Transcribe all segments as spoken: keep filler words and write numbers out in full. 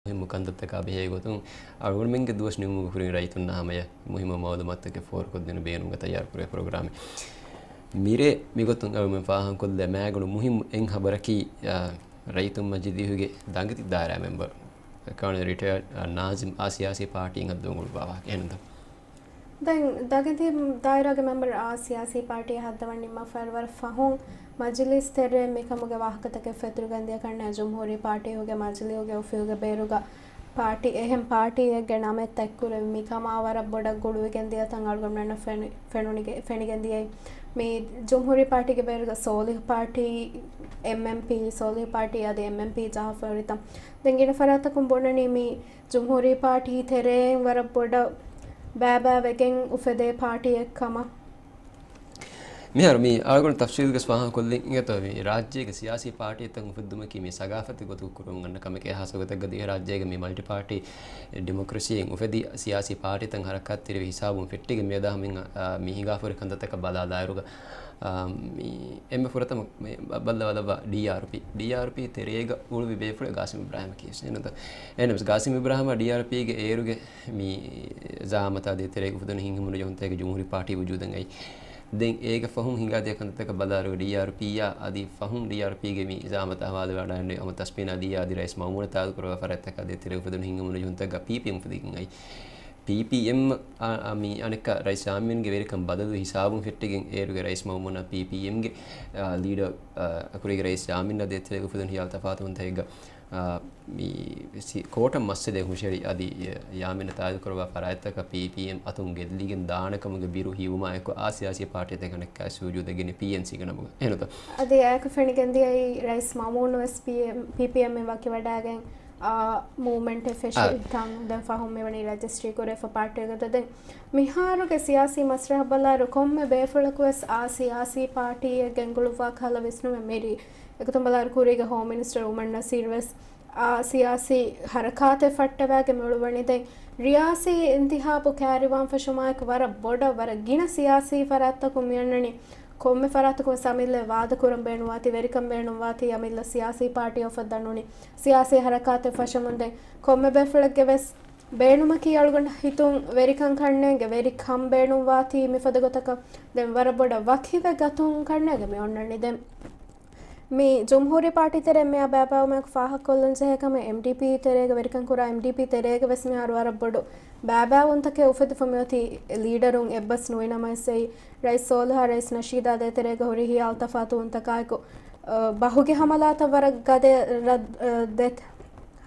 މުހިއްމު ކަންތައްތަކާ ބެހޭ ގޮތުން އަޅުގަނޑުމެންގެ ދުވަސް ނިމުމުގެ ކުރިން ރައްޔިތުންނާ ހަމަޔަށް މުހިއްމު މައުލޫމާތުތަކެއް ފޯރުކޮށްދޭން ބޭނުމުގަ ތައްޔާރުކުރޭ ޕްރޮގްރާމެއް. މިރޭ މިގޮތުން އަޅުގަނޑުމެން ފާހަގަކޮށްލަ މާގަނޑު މުހިއްމު އެއް ހަބަރަކީ، އާ، ރައްޔިތުން މަޖިލީހުގެ ދަނގަތި ދާއިރާ މެމްބަރު ކާނު ރިޓަޔާޑް، އާ، ނާޒިމް އާ ސިޔާސީ ޕާޓީއިން ހައްދަވަން އުޅުއްވާ ވާހަކަ. އެހެންތަ؟ ދެން ދަނގަތި ދާއިރާގެ މެމްބަރު އާ ސިޔާސީ ޕާޓީއަށް ހައްދަވަން ނިންމާފައި ވަރަށް ފަހުން މަޖިލީސް ތެރޭ މިކަމުގެ ވާހަކަތަކެއް ފެތުރިގެން ދިޔަ ކަންނޭ ޖުމްހޫރީ ޕާޓީހުގެ މަޖިލީހުގެ އޮފީހުގެ ބޭރުގަ ޕާޓީ، އެހެން ޕާޓީއެއްގެ ނަމެއް ތެއްކުރެވި މިކަމާ ވަރަށް ބޮޑަށް ގުޅުވިގެން ދިޔަ ތަން އަޅުގަނޑުމެންނަށް ފެނި-، ފެނުނިގެ-، ފެނިގެން ދިޔައީ. މި ޖުމްހޫރީ ޕާޓީގެ ބޭރުގަ ސޯލިހު ޕާޓީ، އެމްއެމްޕީ، ސޯލިހު ޕާޓީ އަދި އެމްއެމްޕީ ޖަހާފަ ހުރިތަން. ދެން ގިނަ ފަރާތަކުން ބުނަނީ މި ޖުމްހޫރީ ޕާޓީ ތެރެއިން ވަރަށް ބޮޑަށް ބައިބައިވެގެން އުފެދޭ ޕާޓީއެއް ކަމަށް. މިހާރު މި އަޅުގަނޑު ތަފްސީލްވެސް ފާހަގަކޮށްލިން އިނގޭތޯ، މި ރާއްޖޭގެ ސިޔާސީ ޕާޓީތައް އުފެއްދުމަކީ މި ސަގާފަތެއް ގޮތުގަ ކުރަމުން އަންނަ ކަމެކޭ. ހާއްސަ ގޮތެއްގަ ދިވެހިރާއްޖޭގެ މި މަލްޓި ޕާޓީ ޑިމޮކްރަސީއިން އުފެދި ސިޔާސީ ޕާޓީތައް ހަރަކާތްތެރިވި ހިސާބުން ފެއްޓިގެން މިއަދާ ހަމަ މި ހިނގާފަހުރި ކަންތައްތަކަށް ބަލާލާއިރުގަ، އާ، މި އެންމެ ފުރަތަމަ މި ބަ-، ބައްލަވާލައްވާ ޑީއާރުޕީ. ޑީއާރުޕީ ތެރޭގަ އުޅުއްވި ބޭފުޅެއް ގާސިމް އިބްރާހިމަކީ. އެހެންވެ، ގާސިމް އިބްރާހިމާ ޑީއާރުޕީގެ އޭރުގެ މި ޒައާމަތާ ދޭތެރޭގަ އުފެދުނު ހިތްހަމަނުޖެހުންތަކެއް ޖުމްހޫރީ ޕާޓީ ވުޖޫދަށް އައީ. ދެން އޭގެ ފަހުން ހިނގާދިޔަ ކަންތައްތަކަށް ބަލާއިރު ޑީއާރުޕީއާ އަދި ފަހުން ޑީއާރުޕީގެ މި ޒައާމަތާ ހަވާލުވެވަޑައިގެންނެވި އަހުމަދު ތަސްމީނާ އަދި އާ އަދި ރައީސް މައުމޫނަށް ތާއީދުކުރައްވާ ފަރާތްތަކާ ދޭތެރޭގަ އުފެދުނު ހިތްހަމަނުޖެހުންތަކަށް ޕީޕީއެމް އުފެދިގެން އައީ. ޕީޕީއެމް، އާ، އާ، މި އަނެއްކާ ރައީސް ޔާމީންގެ ވެރިކަން ބަދަލު ހިސާބުން ފެއްޓިގެން އޭރުގެ ރައީސް މައުމޫނާ ޕީޕީއެމްގެ، އާ، ލީޑަރ، އާ، ކުރީގެ ރައީސް ޔާމީންއާ ދޭތެރޭގަ އުފެދުނު ހިޔާލު ތަފާތުވުންތަކެއްގަ، އާ، މި ސި-، ކޯޓަށް މައްސަލައެއް ހުށަހެޅި އަދި ޔާމީންއާ ތާއީދުކުރައްވާ ފަރާތްތަކަށް ޕީޕީއެމް އަތުން ގެއްލިގެން ދާނެ ކަމުގެ ބިރު ހިއްވުމާއެކު އާ ސިޔާސީ ޕާޓީތަކެއް އަނެއްކާވެސް ވުޖޫދަށް ގެންނެވި ޕީއެންސީގެ ނަމުގަ. އެހެންތަ؟ އަދި އެއާއެކު ފެނިގެންދިޔައީ ރައީސް މައުމޫނުވެސް ޕީއެމް، ޕީޕީއެމްއިން ވަކިވަޑައިގެން އާ މޫވްމަންޓެއް ފެށި އާ. ތަން ދެން ފަހުން މިވަނީ ރަޖިސްޓްރީ ކުރެފަ ޕާޓީގަ. ދެން މިހާރުގެ ސިޔާސީ މަސްރަހަށް ބަލާއިރު ކޮންމެ ބޭފުޅަކުވެސް އާ ސިޔާސީ ޕާޓީއެއް ގެންގުޅުއްވާ ކަހަލަ ވިސްނުމެއް މިރީ. އެގޮތުން ބަލާއިރު ކުރީގެ ހޯމް މިނިސްޓަރ އުމަރު ނަސީރުވެސް އާ ސިޔާސީ ހަރަކާތެއް ފައްޓަވައިގެން މިއުޅުވަނީ. ދެން ރިޔާސީ އިންތިހާބު ކައިރިވާން ފެށުމާއެކު ވަރަށް ބޮޑަށް ވަރަށް ގިނަ ސިޔާސީ ފަރާތްތަކުން މިއަންނަނީ ކޮންމެ ފަރާތަކުން ވެސް އަމިއްލައަށް ވާދަކުރަން ބޭނުންވާތީ، ވެރިކަން ބޭނުންވާތީ، އަމިއްލަ ސިޔާސީ ޕާޓީ އުފައްދަން ނޫނީ ސިޔާސީ ހަރަކާތެއް ފަށަމުން. ދެން ކޮންމެ ބޭފުޅެއްގެ ވެސް ބޭނުމަކީ އަޅުގަނޑަށް ހިތުން ވެރިކަން ކަންނޭނގެ ވެރިކަން ބޭނުންވާތީ މިފަދަ ގޮތަކަށް. ދެން ވަރަށް ބޮޑަށް ވަކިވެ ގަތުން ކަންނޭނގެ މި އޮންނަނީ. ދެން މި ޖުމްހޫރީ ޕާޓީ ތެރޭ މިއާ ބައިބައިވުމާއެކު ފާހަގަކޮށްލަން ޖެހޭ ކަމެއް އެމްޑީޕީ ތެރޭގަ ވެރިކަން ކުރާ އެމްޑީޕީ ތެރޭގަ ވެސް މިހާރު ވަރަށް ބޮޑު ބައިބައިވުންތަކެއް އުފެދިފަ މިއޮތީ ލީޑަރުން އެއްބަސް ނުވިނަމަވެސް އެއީ ރައީސް ސޯލިހާ ރައީސް ނަޝީދާ ދޭތެރޭގަ ހުރި ހިޔާލު ތަފާތުވުންތަކާއެކު، އަ، ބަހުގެ ހަމަލާތައް ވަރަށް ގަދަ ރަ-، އަ، ދެ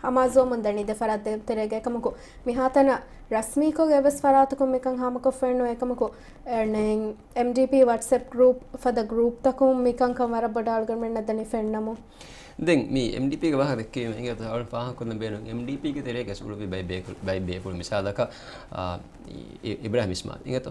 ހަމާޒުވަމުން ދަނީ ދެ ފަރާތް ތެ-، ތެރޭގަ. އެކަމަކު މިހާތަނަށް ރަސްމީކޮށް އެއްވެސް ފަރާތަކުން މިކަން ހާމަކޮށްފައެއްނު. އެކަމަކު، އެ، ނެ-، އެމްޑީޕީ ވަޓްސްއެޕް ގްރޫޕް ފަދަ ގްރޫޕްތަކުން މިކަންކަން ވަރަށް ބޮޑަށް އަޅުގަނޑުމެންނަށް ދަނީ ފެންނަމުން. ދެން މި އެމްޑީޕީގެ ވާހަކަ ދެއްކެވީމަ އިނގޭތޯ އަޅުން ފާހަގަކޮށްލަން ބޭނުން. އެމްޑީޕީގެ ތެރޭގަ އުޅުއްވި ބައެއް ބޭކު-، ބައެއް ބޭފުޅުން މިސާލަކަށް، އާ، އި-، އި-، އިބްރާހިމް އިސްމާއިލް އިނގޭތޯ؟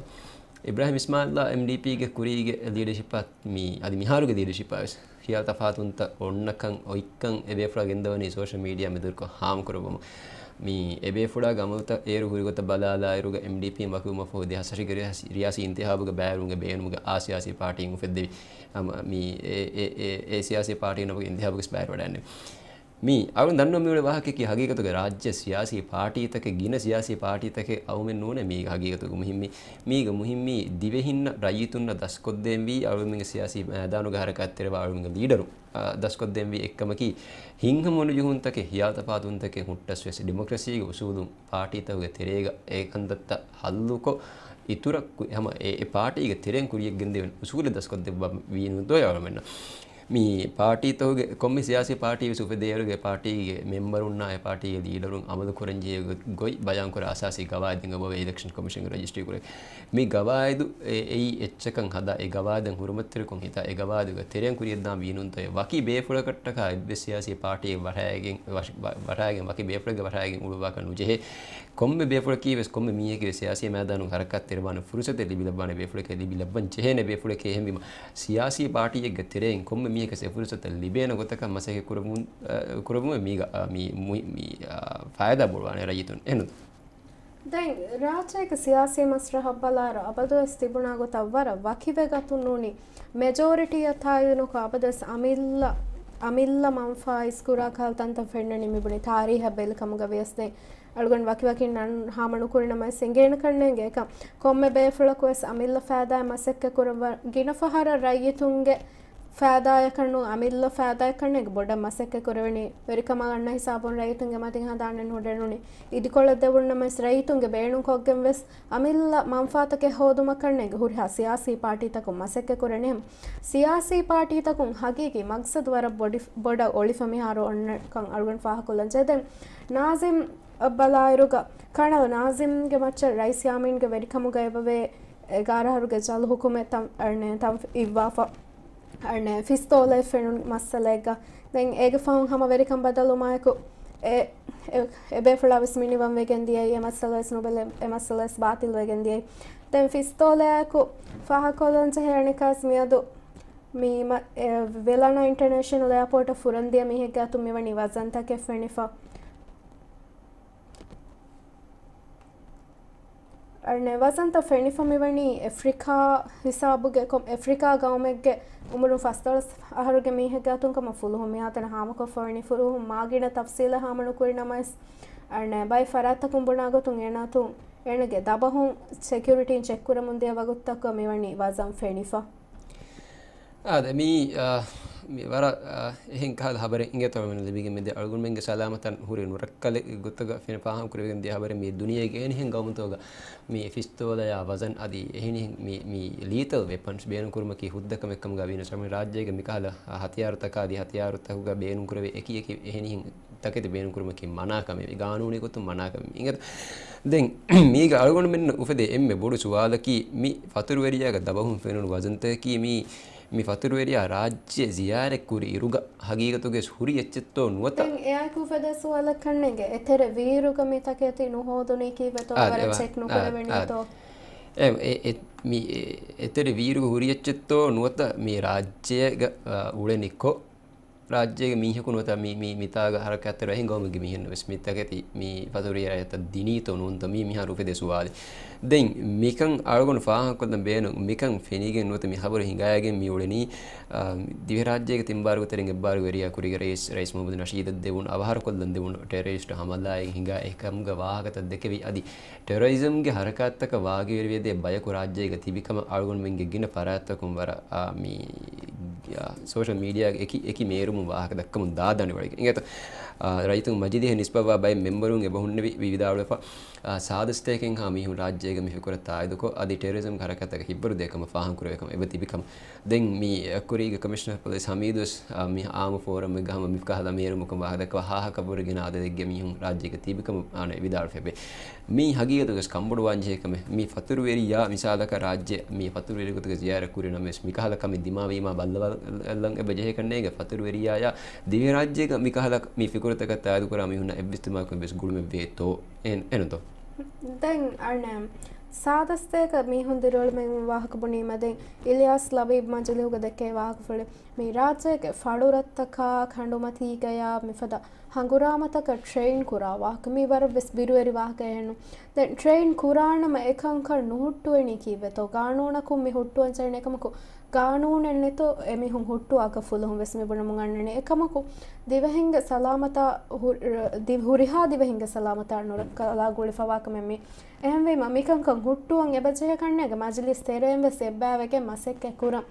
އިބްރާހިމް އިސްމާއިލްއާ އެމްޑީޕީގެ ކުރީގެ ލީޑަޝިޕާ މި އަދި މިހާރުގެ ލީޑަޝިޕާ ވެސް ހިޔާ ތަފާތުންތައް އޮންނަކަން އޮތްކަން އެބޭފުޅާ ގެންދަވަނީ ސޯޝަލް މީޑިއާ މެދުވެރިކޮށް ހާމަކުރައްވަމުން. މި އެބޭފުޅާގެ އަމަލުތައް އޭރު ހުރިގޮތަށް ބަލާލާއިރުގަ އެމްޑީޕީން ވަކިވުމަށްފަހު ދެހާސް އަށެއްގެ ރިޔާސީ، ރިޔާސީ އިންތިހާބުގެ ބައިވެރިވުމުގެ ބޭނުމުގަ އާ ސިޔާސީ ޕާޓީއިން އުފެއްދެވި. އަމަ މި އެ، އެ، އެ، އެ ސިޔާސީ ޕާޓީ ނަމުގެ އިންތިހާބުގެ ވެސް ބައިވެރިވަޑައިގެންނެވި. މި އަޅުން ދަންނަވަން މިއުޅޭ ވާހަކައަކީ ހަގީގަތުގަ ރާއްޖެ ސިޔާސީ ޕާޓީތަކެއް ގިނަ ސިޔާސީ ޕާޓީތަކެއް އައުމެއް ނޫނޭ މީގަ ހަގީގަތުގަ މުހިއްމީ. މީގަ މުހިއްމީ ދިވެހިންނަށް ރައްޔިތުންނަށް ދަސްކޮށްދޭންވީ އަޅުމެންގެ ސިޔާސީ މައިދާނުގަ ހަރަކާތްތެރިވާ އަޅުމެންގެ ލީޑަރުން، އާ، ދަސްކޮށްދޭންވީ އެއްކަމަކީ ހިތްހަމަނުޖެހުންތަކެއް ހިޔާލުތަފާތުވުންތަކެއް ހުއްޓަސް ވެސް ޑިމޮކްރަސީގެ އުސޫލުން ޕާޓީތަކުގެ ތެރޭގަ އެ ކަންތައްތައް ހައްލުކޮށް އިތުރަށް ކު-، ހަމަ އެ، އެ ޕާޓީގެ ތެރެއިން ކުރިޔަށް ގެންދެވެން އުސޫލެއް ދަސްކޮށްދެއްވަން ވީ ނުދޯ އަޅުމެންނަށް. މި ޕާޓީތަކުގެ ކޮންމެ ސިޔާސީ ޕާޓީ ވެސް އުފެދޭއިރުގެ ޕާޓީގެ މެމްބަރުންނާ އެ ޕާޓީގެ ލީޑަރުން އަމަލު ކުރަންޖެހޭ ގޮތް ބަޔާންކުރާ އަސާސީ ގަވާއިދެއް އެބަވޭ އިލެކްޝަން ކޮމިޝަންގެ ރަޖިސްޓްރީ ކުރެ. މި ގަވާއިދު އެ-، އެއީ އެއްޗަކަށް ހަދާ، އެ ގަވާއިދަށް ހުރުމަތްތެރިކޮށް ހިތާ، އެ ގަވާއިދުގެ ތެރެއިން ކުރިޔަށްދާން ވީނުންތޯއޭ ވަކި ބޭފުޅަކަށްޓަކާ އެއްވެސް ސިޔާސީ ޕާޓީއެއް ވަށައިގެން، ވަށ-، ވަ-، ވަށައިގެން ވަކި ބޭފުޅެއްގެ ވަށައިގެން އުޅުއްވާކަށް ނުޖެހޭ. ކޮންމެ ބޭފުޅަކީ ވެސް ކޮންމެ މީހެކޭ ސިޔާސީ މައިދާނުގަ ހަރަކާތް ތެރިވާނެ ފުރުސަތެއް ލިބިލައްވާނެ ބޭފުޅެކޭ ލިބިލައްވަން ޖެހޭނެ ބޭފުޅެކޭ. އެހެންވީމަ، ސިޔާސީ ޕާޓީއެއްގެ ތެރެއިން ކޮންމެ މީހަކަސް އެ ފުރުސަތަށް ލިބޭނެ ގޮތަކަށް މަސައްކަތް ކުރަމުން، އަ، ކުރަމުން މީގަ، އަ، މި، މު-، މި، އަ، ފައިދާ ބޮޑުވާނެ ރައްޔިތުން. އެހެންނު؟ ދެން ރާއްޖޭގެ ސިޔާސީ މަސްރަހަށް ބަލާއިރު، އަބަދުވެސް ތިބުނާ ގޮތަށް ވަރަށް ވަކިވެ ގަތުން ނޫނީ، މެޖޯރިޓީއަށް ތާއީދުނުކޮށް، އަބަދުވެސް އަމިއްލަ އަމިއްލަ މަންފާ އިސްކުރާ ކަހަލަ ތަންތަން ފެންނަނީ މިބުނި ތާރީހަށް ބެލި ކަމުގަ ވިޔަސް ދެން އަޅުގަނޑު ވަކިވަކިން ނަން ހާމަ ނުކުރި ނަމަވެސް އެނގޭނެ ކަންނޭނގެ އެކަން. ކޮންމެ ބޭފުޅަކު ވެސް އަމިއްލަ ފައިދާއަށް މަސައްކަތް ކުރަން ވަ-، ގިނަ ފަހަރަށް ރައްޔިތުންގެ ފައިދާއަކަށް ނޫން، އަމިއްލަ ފައިދާއަކަށް ނޭނގެ ބޮޑަށް މަސައްކަތް ކުރެވެނީ. ވެރިކަމަށް އަންނަ ހިސާބުން ރައްޔިތުންގެ މަތިން ހަނދާނެއް ނުޑެނުނީ. އިދިކޮޅަށް ދެވުން ނަމަވެސް ރައްޔިތުންގެ ބޭނުން ކޮށްގެން ވެސް އަމިއްލަ މަންފާތަކެއް ހޯދުމަކަށް ނޭނގެ ހުރިހާ ސިޔާސީ ޕާޓީތަކުން މަސައްކަތް ކުރަނީ. ސިޔާސީ ޕާޓީތަކުން ހަގީގީ މަގްސަދު ވަރަށް ބޮޑި-، ބޮޑަށް އޮޅިފަ މިހާރު އޮންނަ ކަން އަޅުގަނޑު ފާހަގަކޮށްލަން ޖެހޭ. ދެން ނާޒިމް ބަލާއިރުގަ ކަނަލް ނާޒިމްގެ މައްޗަށް ރައީސް ޔާމީންގެ ވެރިކަމުގަ އެބަވޭ އެގާރަ އަހަރުގެ ޖަލު ހުކުމެއް ތަން-، އަނެ، ތަން އިއްވާފަ. އަނެ، ފިސްތޯލައެއް ފެނުނު މައްސަލައެއްގަ. ދެން އޭގެ ފަހުން ހަމަ ވެރިކަން ބަދަލުވުމާއެކު އެ، އެ، އެބޭފުޅާ ވެސް މިނިވަން ވެގެން ދިޔައީ، އެ މައްސަލަ ވެސް ނުބެލެ، އެ މައްސަލަ ވެސް ބާތިލް ވެގެން ދިޔައީ. ދެން ފިސްތޯލައާއެކު ފާހަގަކޮށްލަން ޖެހޭ އަނެއްކާސް މިއަދު މި މަ-، އެ، ވެލަނާ އިންޓަރނޭޝަނަލް އެއާޕޯޓަށް ފުރަންދިޔަ މީހެއްގެ އަތުން މިވަނީ ވަޒަންތަކެއް ފެނިފަ. އަނެ، ވަޒަންތައް ފެނިފަ މިވަނީ އެފްރިކާ ހިސާބުގެ ކޮ-، އެފްރިކާ ގައުމެއްގެ އުމުރުން ފަސްދޮޅަސް އަހަރުގެ މީހެއްގެ އަތުން ކަމަށް ފުލުހުން މިހާތަނަށް ހާމަކޮށްފަވަނީ. ފުލުހުން މާގިނަ ތަފްސީލަށް ހާމަ ނުކުރި ނަމަވެސް، އަނެ، ބައެއް ފަރާތްތަކުން ބުނާ ގޮތުން އޭނާ އަތުން އޭނާގެ ދަބަހުން ސެކިއުރިޓީން ޗެކް ކުރަމުން ދިޔަ ވަގުތުތަކުގަ މިވަނީ ވަޒަން ފެނިފަ. އާދެ، މީ، އާ، މި ވަރަށް، އާ، އެހެން ކަހަލަ ހަބަރެއް އިނގޭތޯ މިނަ ލިބިގެން މިދެ އަޅުގަނޑުމެންގެ ސަލާމަތަށް ހުރި ނުރައްކަލެއް ގޮތުގަ ފެނި ފާހަގަ ކުރެވިގެން ދިޔަ ހަބަރެއް. މި ދުނިޔޭގެ އެހެނިހެން ގައުމުތަކުގަ މި ފިސްތޯލަޔާ ވަޒަން އަދި އެހެނިހެން މި، މި ލީތަލް ވެޕަންސް ބޭނުންކުރުމަކީ ހުއްދަ ކަމެއް ކަމުގަ ވީނަސް ހަމަ ރާއްޖޭގެ މިކަހަލަ ހަތިޔާރުތަކާ އަދި ހަތިޔާރުތަކުގަ ބޭނުންކުރެވޭ އެކި އެކި އެހެނިހެން ތަކެތި ބޭނުންކުރުމަކީ މަނާ ކަމެއް، ގާނޫނީ ގޮތުން މަނާ ކަމެއް. އިނގޭތޯ؟ ދެން މީގަ އަޅުގަނޑުމެންނަށް އުފެދޭ އެންމެ ބޮޑު ސުވާލަކީ، މި ފަތުރުވެރިޔާގެ ދަބަހުން ފެނުނު ވަޒަންތަކަކީ މި، މި ފަތުރުވެރިޔާ ރާއްޖެ ޒިޔާރަތް ކުރި އިރުގަ ހަގީގަތުގައި ހުރި އެއްޗެއްތޯ ނުވަތަ؟ ދެން އެއާއެކު އުފެދޭ ސުވާލަކަށް ނޭނގެ، އެތެރެ ވީއިރުގަ މި ތަކެތި ނުހޯދުނީކީއްވެތޯ؟ އާ، ވަރަށް އެވާ، ޗެކް އާ، ނުކުރެވެނީތޯ؟ އާ. އެ، އެ، އެ، މި، އެ، އެތެރެ ވީއިރުގަ ހުރި އެއްޗެއްތޯ ނުވަތަ މި ރާއްޖޭގަ، އާ، އުޅެނިކޮށް، ރާއްޖޭގެ މީހަކު ނުވަތަ މި، މި، މިތާގަ ހަރަކާތްތެރި އެހެން ގައުމެއްގެ މީހެއްނުވެސް މި ތަކެތި މި ފަތުރުވެރިޔާ އަތަށް ދިނީތޯ ނޫންތޯ މީ މިހާރު އުފެދޭ ސުވާލެއް. ދެން މިކަން އަޅުގަނޑު ފާހަގަކޮށްލަން ބޭނުން، މިކަން ފެނިގެން ނުވަތަ މި ހަބަރު ހިނގައިގެން މި އުޅެނީ، އާ، ދިވެހިރާއްޖޭގެ ތިން ބާރުގެ ތެރެއިން އެއްބާރު ވެރިޔާ ކުރީގެ ރައީސް، ރައީސް މުހައްމަދު ނަޝީދަށް ދެވުނު އަވަހަރުކޮށްލަން ދެވުނު ޓެރަރިސްޓު ހަމަލާއެއް ހިނގާ އެކަމުގެ ވާހަކަތައް ދެކެވި އަދި ޓެރަރިޒަމްގެ ހަރަކާތްތަކަށް ވާގިވެރިވެދޭ ބަޔަކު ރާއްޖޭގަ ތިބި ކަމަށް އަޅުގަނޑުމެންގެ ގިނަ ފަރާތްތަކުން ވަރަށް، އާ، މި، އާ، ސޯޝަލް މީޑިއާގެ އެކި، އެކި މޭރުމުން ވާހަކަ ދައްކަމުން ދާދާނެ ވަރެއް. އިނގޭތޯ، އާ، ރައްޔިތުން މަޖިލީހަށް ނިސްބަތްވާ ބައެއް މެމްބަރުން އެބަ ހުންނެވި ވިދާޅުވެފަ، އާ، ސާދަ ސަތޭކައެއްހާ މީހުން ރާއްޖޭގަ މި ފިކުރަށް ތާއީދުކޮށް، އަދި ޓެރަރިޒަމްގެ ހަރަކާތްތަކަށް ހިއްވަރު ދޭ ކަމަށް ފާހަގަކުރެވޭ ކަމަށް އެބަ ތިބި ކަމަށް. ދެން މި އެކުރީގެ ކޮމިޝަނަރ ޕޮލިސް ހަމީދު ވެސް، އާ، މި އާއްމު ފޯރަމެއްގަ ހަމަ މި ކަހަލަ މޭރުމަކުން ވާހަކަ ދައްކަވާ ހާހަކަށްވުރެ ގިނަ އަދަދެއްގެ މީހުން ރާއްޖޭގަ ތިބި ކަމަށް އާނ ވިދާޅުވެފައެވެ. މީ ހަގީގަތުގަސް ކަންބޮޑުވާންޖެހޭ ކަމެއް. މި ފަތުރުވެރިޔާ މިސާލަކަށް ރާއްޖެ، މި ފަތުރުވެރި ގޮތުގެ ޒިޔާރަތް ކުރި ނަމަވެސް، މިކަހަލަ ކަމެއް ދިމާވީމާ ބައްލަވާލަން އެބަ ޖެހޭކަށް ނޭނގެ. ފަތުރުވެރިޔާޔާ ދިވެހިރާއްޖޭގަ މިކަހަލަ މި ފިކުރުތަކަށް ތާއީދުކުރާ މީހުންނަށް އެއްވެސް ދިމާއަކުން ވެސް ގުޅުމެއް ވޭތޯ؟ އެ-، އެނުތޯ؟ ދެން އަނެއް ސާދަ ސަތޭކަ މީހުން ދިރިއުޅުމެއް ވާހަކަ ބުނީމަ، ދެން އިލްޔާސް ލަބީބް މަޖިލީހުގަ ދެއްކޭ ވާހަކަފުޅެއް. މި ރާއްޖޭގެ ފަޅުރަށްތަކާ ކަނޑުމަތީގަޔާ މިފަދަ ހަނގުރާމަތަކަށް ޓްރެއިން ކުރާ ވާހަކަ މީ ވަރަށް ވެސް ބިރުވެރި ވާހަކައެއް ނޫން. ދެން ޓްރެއިން ކުރާނަމަ އެކަންކަން ނުހުއްޓުވެނީ ކީއްވެތޯ؟ ގާނޫނަކުން މި ހުއްޓުވަން ޖެހޭނެ ކަމަކު، ގާނޫނެއް ނެތޯ އެމީހުން ހުއްޓުވާކަށް ފުލުހުން ވެސް މި ބުނަމުން އަންނަނީ. އެކަމަކު، ދިވެހިންގެ ސަލާމަތާ ހު-، ދި-، ހުރިހާ ދިވެހިންގެ ސަލާމަތާ ނުރައްކަލާ ގުޅިފަވާ ކަމެއް މީ. އެހެންވީމަ، މިކަންކަން ހުއްޓުވަން އެބަޖެހޭ ކަންނޭނގެ މަޖިލިސް ތެރެއިން ވެސް އެއްބައިވެގެން މަސައްކަތް ކުރަން.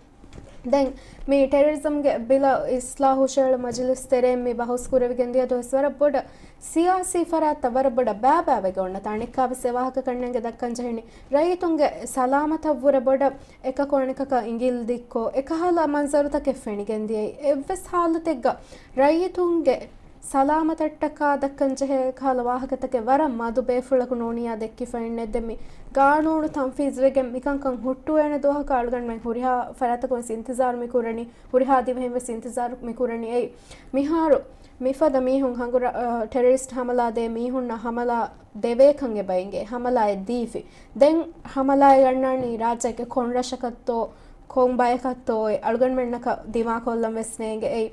ދެން މި ޓެރަރިޒަމްގެ ބިލަށް އިސްލާހު ހުށައެޅުން މަޖިލިސް ތެރެއިން މި ބަހުސް ކުރެވިގެން ދިޔަ ދުވަސް ވަރަށް ބޮޑަށް ސިޔާސީ ފަރާތްތައް ވަރަށް ބޮޑަށް ބައިބައިވެގެން އޮންނަތާ އަނެއްކާވެސް އެ ވާހަކަ ކަންނޭނގެ ދައްކަން ޖެހެނީ. ރައްޔިތުންގެ ސަލާމަތަށްވުރެ ބޮޑަށް އެކަކު އަނެކަކަށް އިނގިލި ދިއްކޮށް، އެކަހަލަ މަންޒަރުތަކެއް ފެނިގެން ދިޔައީ. އެއްވެސް ހާލަތެއްގަ ރައްޔިތުންގެ ސަލާމަތަށްޓަކާ ދައްކަން ޖެހޭ ކަހަލަ ވާހަކަތަކެއް ވަރަށް މަދު ބޭފުޅަކު ނޫނިއްޔާ ދެއްކިފައެއް ނެތް. ދެން މި ގާނޫނު ތަންފީޒުވެގެން މިކަންކަން ހުއްޓުވޭނެ ދުވަހަކަށް އަޅުގަނޑުމެން ހުރިހާ ފަރާތަކުން ވެސް އިންތިޒާރު މި ކުރަނީ، ހުރިހާ ދިވެހިން ވެސް އިންތިޒާރު މި ކުރަނީ. އެއީ މިހާރު މިފަދަ މީހުން ހަނގުރާ-، އަ، ޓެރަރިސްޓް ހަމަލާ ދޭ މީހުންނަށް ހަމަލާ ދެވޭކަން އެބަ އެނގޭ، ހަމަލާއެއް ދީފި. ދެން ހަމަލާއެއް އަންނާނީ ރާއްޖޭގެ ކޮން ރަށަކަށްތޯ، ކޮން ބަޔަކަށްތޯ އެ އަޅުގަނޑުމެންނަކަށް ދިމާކޮށްލަން ވެސް ނޭނގެ. އެއީ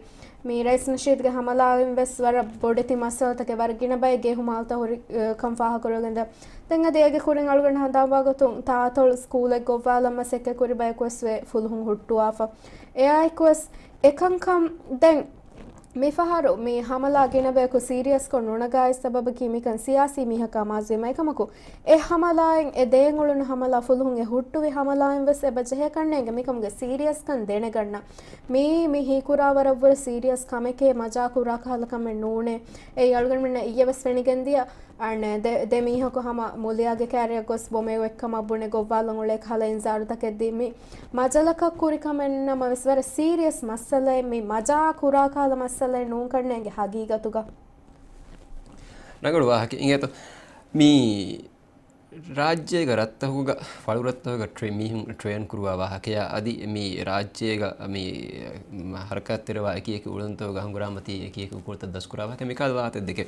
މި ރައީސް ނަޝީދުގެ ހަމަލާއިން ވެސް ވަރަށް ބޮޑެތި މައްސަލަތަކެއް، ވަރަށް ގިނަ ބައެއް ގޭހުމާލުތައް ހުރި، އަ، ކަން ފާހަގަކުރެވިގެންދާ. ދެން އަދި އޭގެ ކުރިން އަޅުގަނޑު ހަނދާންވާ ގޮތުން ތާތޮޅު ސްކޫލެއް ގޮއްވާލަން މަސައްކަތް ކުރި ބަޔަކު ވެސް ވޭ ފުލުހުން ހުއްޓުވާފަ. އެއާއެކު ވެސް އެކަންކަން ދެން މިފަހަރު މި ހަމަލާ ގިނަ ބަޔަކު ސީރިއަސްކޮށް ނުނަގާ އިސް ސަބަބަކީ މިކަން ސިޔާސީ މީހަކާ މާޒީމައި ކަމަކު، އެ ހަމަލާއިން އެ ދޭން އުޅުނު ހަމަލާ ފުލުހުން އެ ހުއްޓުވި ހަމަލާއިން ވެސް އެބަ ޖެހޭ ކަންނޭނގެ މިކަމުގެ ސީރިއަސްކަން ދެނެގަންނަ. މީ މި ހީކުރާ ވަރަށްވުރެ ސީރިއަސް ކަމެކޭ، މަޖާ ކުރާ ކަހަލަ ކަމެއް ނޫނޭ. އެއީ އަޅުގަނޑުމެންނަށް އިއްޔެ ވެސް ފެނިގެންދިޔަ. އަނެއް ދެ، ދެ މީހަކު ހަމަ މުލިއާގެ ކާރިއަށް ގޮސް ބޮމެއް އޮތްކަމަށް ބުނެ ގޮއްވާލަން އުޅޭ ކަހަލަ އިންޒާރުތަކެއް ދީ. މި މަޖަލަކަށް ކުރި ކަމެއް ނަމަވެސް ވަރަށް ސީރިއަސް މައްސަލައެއް. މި މަޖާ ކުރާ ކަހަލަ މައްސަލައެއް ނޫން ކަންނޭނގެ ހަގީގަތުގަ. ރަނގަޅު ވާހަކަ އިނގޭތޯ. މި ރާއްޖޭގަ ރަށްތަކުގަ، ފަޅުރަށްތަކުގަ ޓްރެ-، މީހުން ޓްރޭން ކުރުވާ ވާހަކަޔާ އަދި މި ރާއްޖޭގަ މި ހަރަކާތްތެރިވާ އެކި އެކި އުޅުންތަކުގަ ހަނގުރާމަތީ އެކި އެކި ކުކުޅުތައް ދަސްކުރާ ވާހަކަ މިކަހަލަ ވާހަކަތައް ދެކެ.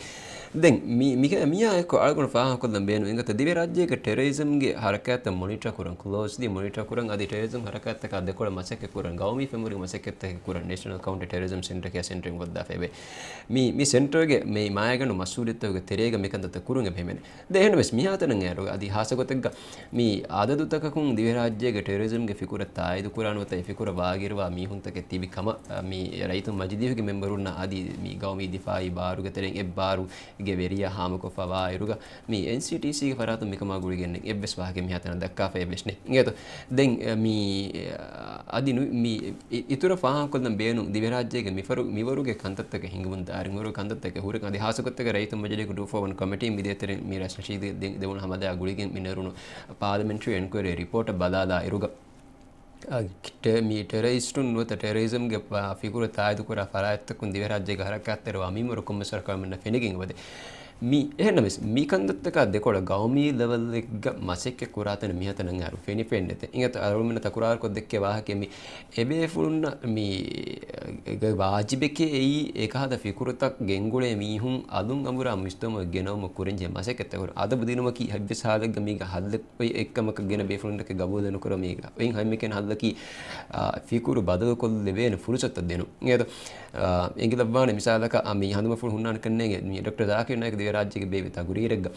ދެން މި، މި، މިއާ އެއްކޮށް އަޅުގަނޑު ފާހަގަކޮށްލަން ބޭނުން އިނގޭތޯ، ދިވެހިރާއްޖޭގެ ޓެރަރިޒަމްގެ ހަރަކާތްތައް މޮނިޓަރ ކުރަން، ކްލޯސްލީ މޮނިޓަރ ކުރަން އަދި ޓެރަރިޒަމް ހަރަކާތްތަކާ ދެކޮޅަށް މަސައްކަތް ކުރަން، ގައުމީ ފެންވަރުގެ މަސައްކަތްތަކެއް ކުރަން ނޭޝަނަލް ކައުންޓަ ޓެރަރިޒަމް ސެންޓަރ ކިޔާ ސެންޓަރެއް ވައްދާފައެވެ. މި، މި ސެންޓަރގެ މި މާތް ގަނޑު މަސްއޫލިއްޔަތްތަކުގެ ތެރޭގަ މިކަންތައްތައް ކުރުން އެބަ ހިމެނޭ. ދެން އެހެންވެސް މިހާތަނަށް އޭރުގަ އަދި ހާއްސަގޮތެއްގަ މި އަދަދުތަކަކުން ދިވެހިރާއްޖޭގެ ޓެރަރިޒަމްގެ ފިކުރަށް ތާއީދު ކުރާނެ ނުވަތަ އެ ފިކުރަށް ވާގިރުވާ މީހުންތަކެއް ތިބި ކަމަށް، މި ރައްޔިތު މަޖިލީހުގެ މެމްބަރުންނަށް އަދި މި ގައުމީ ދިފާއީ ބާރުގެ ތެރެއިން އެއްބާރުގެ ވެރިޔާ ހާމަކޮށްފަ ވާއިރުގަ، މި އެންސީޓީސީގެ ފަރާތުން މިކަމާ ގުޅިގެން އެއްވެސް ވާހަކައެއް މިހާތަނަށް ދައްކާފައެއް ވެސް ނެތް. އިނގޭތޯ؟ ދެން، މި، އަދި ނު-، މި އި-، އިތުރަށް ފާހަގަކޮށްލަން ބޭނުން ދިވެހިރާއްޖޭގެ މިފަރު-، މިވަރުގެ ކަންތައްތަކެއް ހިނގުމުން ދާއިރު މިވަރުގެ ކަންތައްތަކެއް ހުރި އަދި ހާއްސަގޮތެއްގަ ރައްޔިތު މަޖިލީހުގެ ޓޫ ފޯ ވަން ކޮމިޓީން މިދޭތެރެއިން މި ރައީސް ނަޝީދު ދެ-، ދެވުނު ހަމަލާ ގުޅިގެން މި ނެރުނު ޕާލަމެންޓްރީ އެންކުއަރީ ރިޕޯޓަށް ބަލާލާއިރުގަ، އަ، ޓެ-، މި ޓެރަރިސްޓުން ނުވަތަ ޓެރަރިޒަމްގެ ފިކުރު ތާއީދުކުރާ ފަރާތްތަކުން ދިވެހިރާއްޖޭގެ ހަރަކާތްތެރިވާ މިންވަރު ކޮންމެސް ވަރަކަށް އަޅުމެންނަށް ފެނިގެން އެބަދޭ. މި އެހެންނަމަވެސް، މި ކަންތައްތަކާ ދެކޮޅަށް ގައުމީ ލެވެލްގަ މަސައްކަތް ކުރާތަން މިހާތަނަށް އައިރު ފެނިފައެއް ނެތެ. އިނގޭތޯ އަޅުމެންނަށް ތަކުރާރުކޮށް ދެއްކޭ ވާހަކަ މި އެބޭފުޅުންނަށް މި ގެ ވާޖިބެކޭ އެއީ އެކަހަލަ ފިކުރުތައް ގެންގުޅޭ މީހުން އަލުން އަނބުރާ މުޖްތަމައަށް ގެނައުމަށް ކުރަންޖެހޭ މަސައްކަތްތަކުރު. އަދަބު ދިނުމަކީ ހަތްވެސް ހާލެއްގަ މީގަ ހައްލެއް އޮތް އެއްކަމަކަށް ގިނަ ބޭފުޅުންތަކެއް ގަބޫލެއް ނުކުރަމީގަ. އޮތް ހަމައެކަނި ހައްލަކީ، އާ، ފިކުރު ބަދަލުކޮށްލެވޭނެ ފުރުސަތުތައް ދިނުން. އެނގޭތޯ؟ އާ، އެނގިލައްވާނެ މިސާލަކަށް، އާ، މި ހަނދުމަފުޅު ހުންނާނެ ކަންނޭނގެ، މި ޑޮކްޓަރ ޒާކިރު ނާއިކް ދިވެހިރާއްޖޭގެ ބޭއްވި ތަގުރީރެއްގަ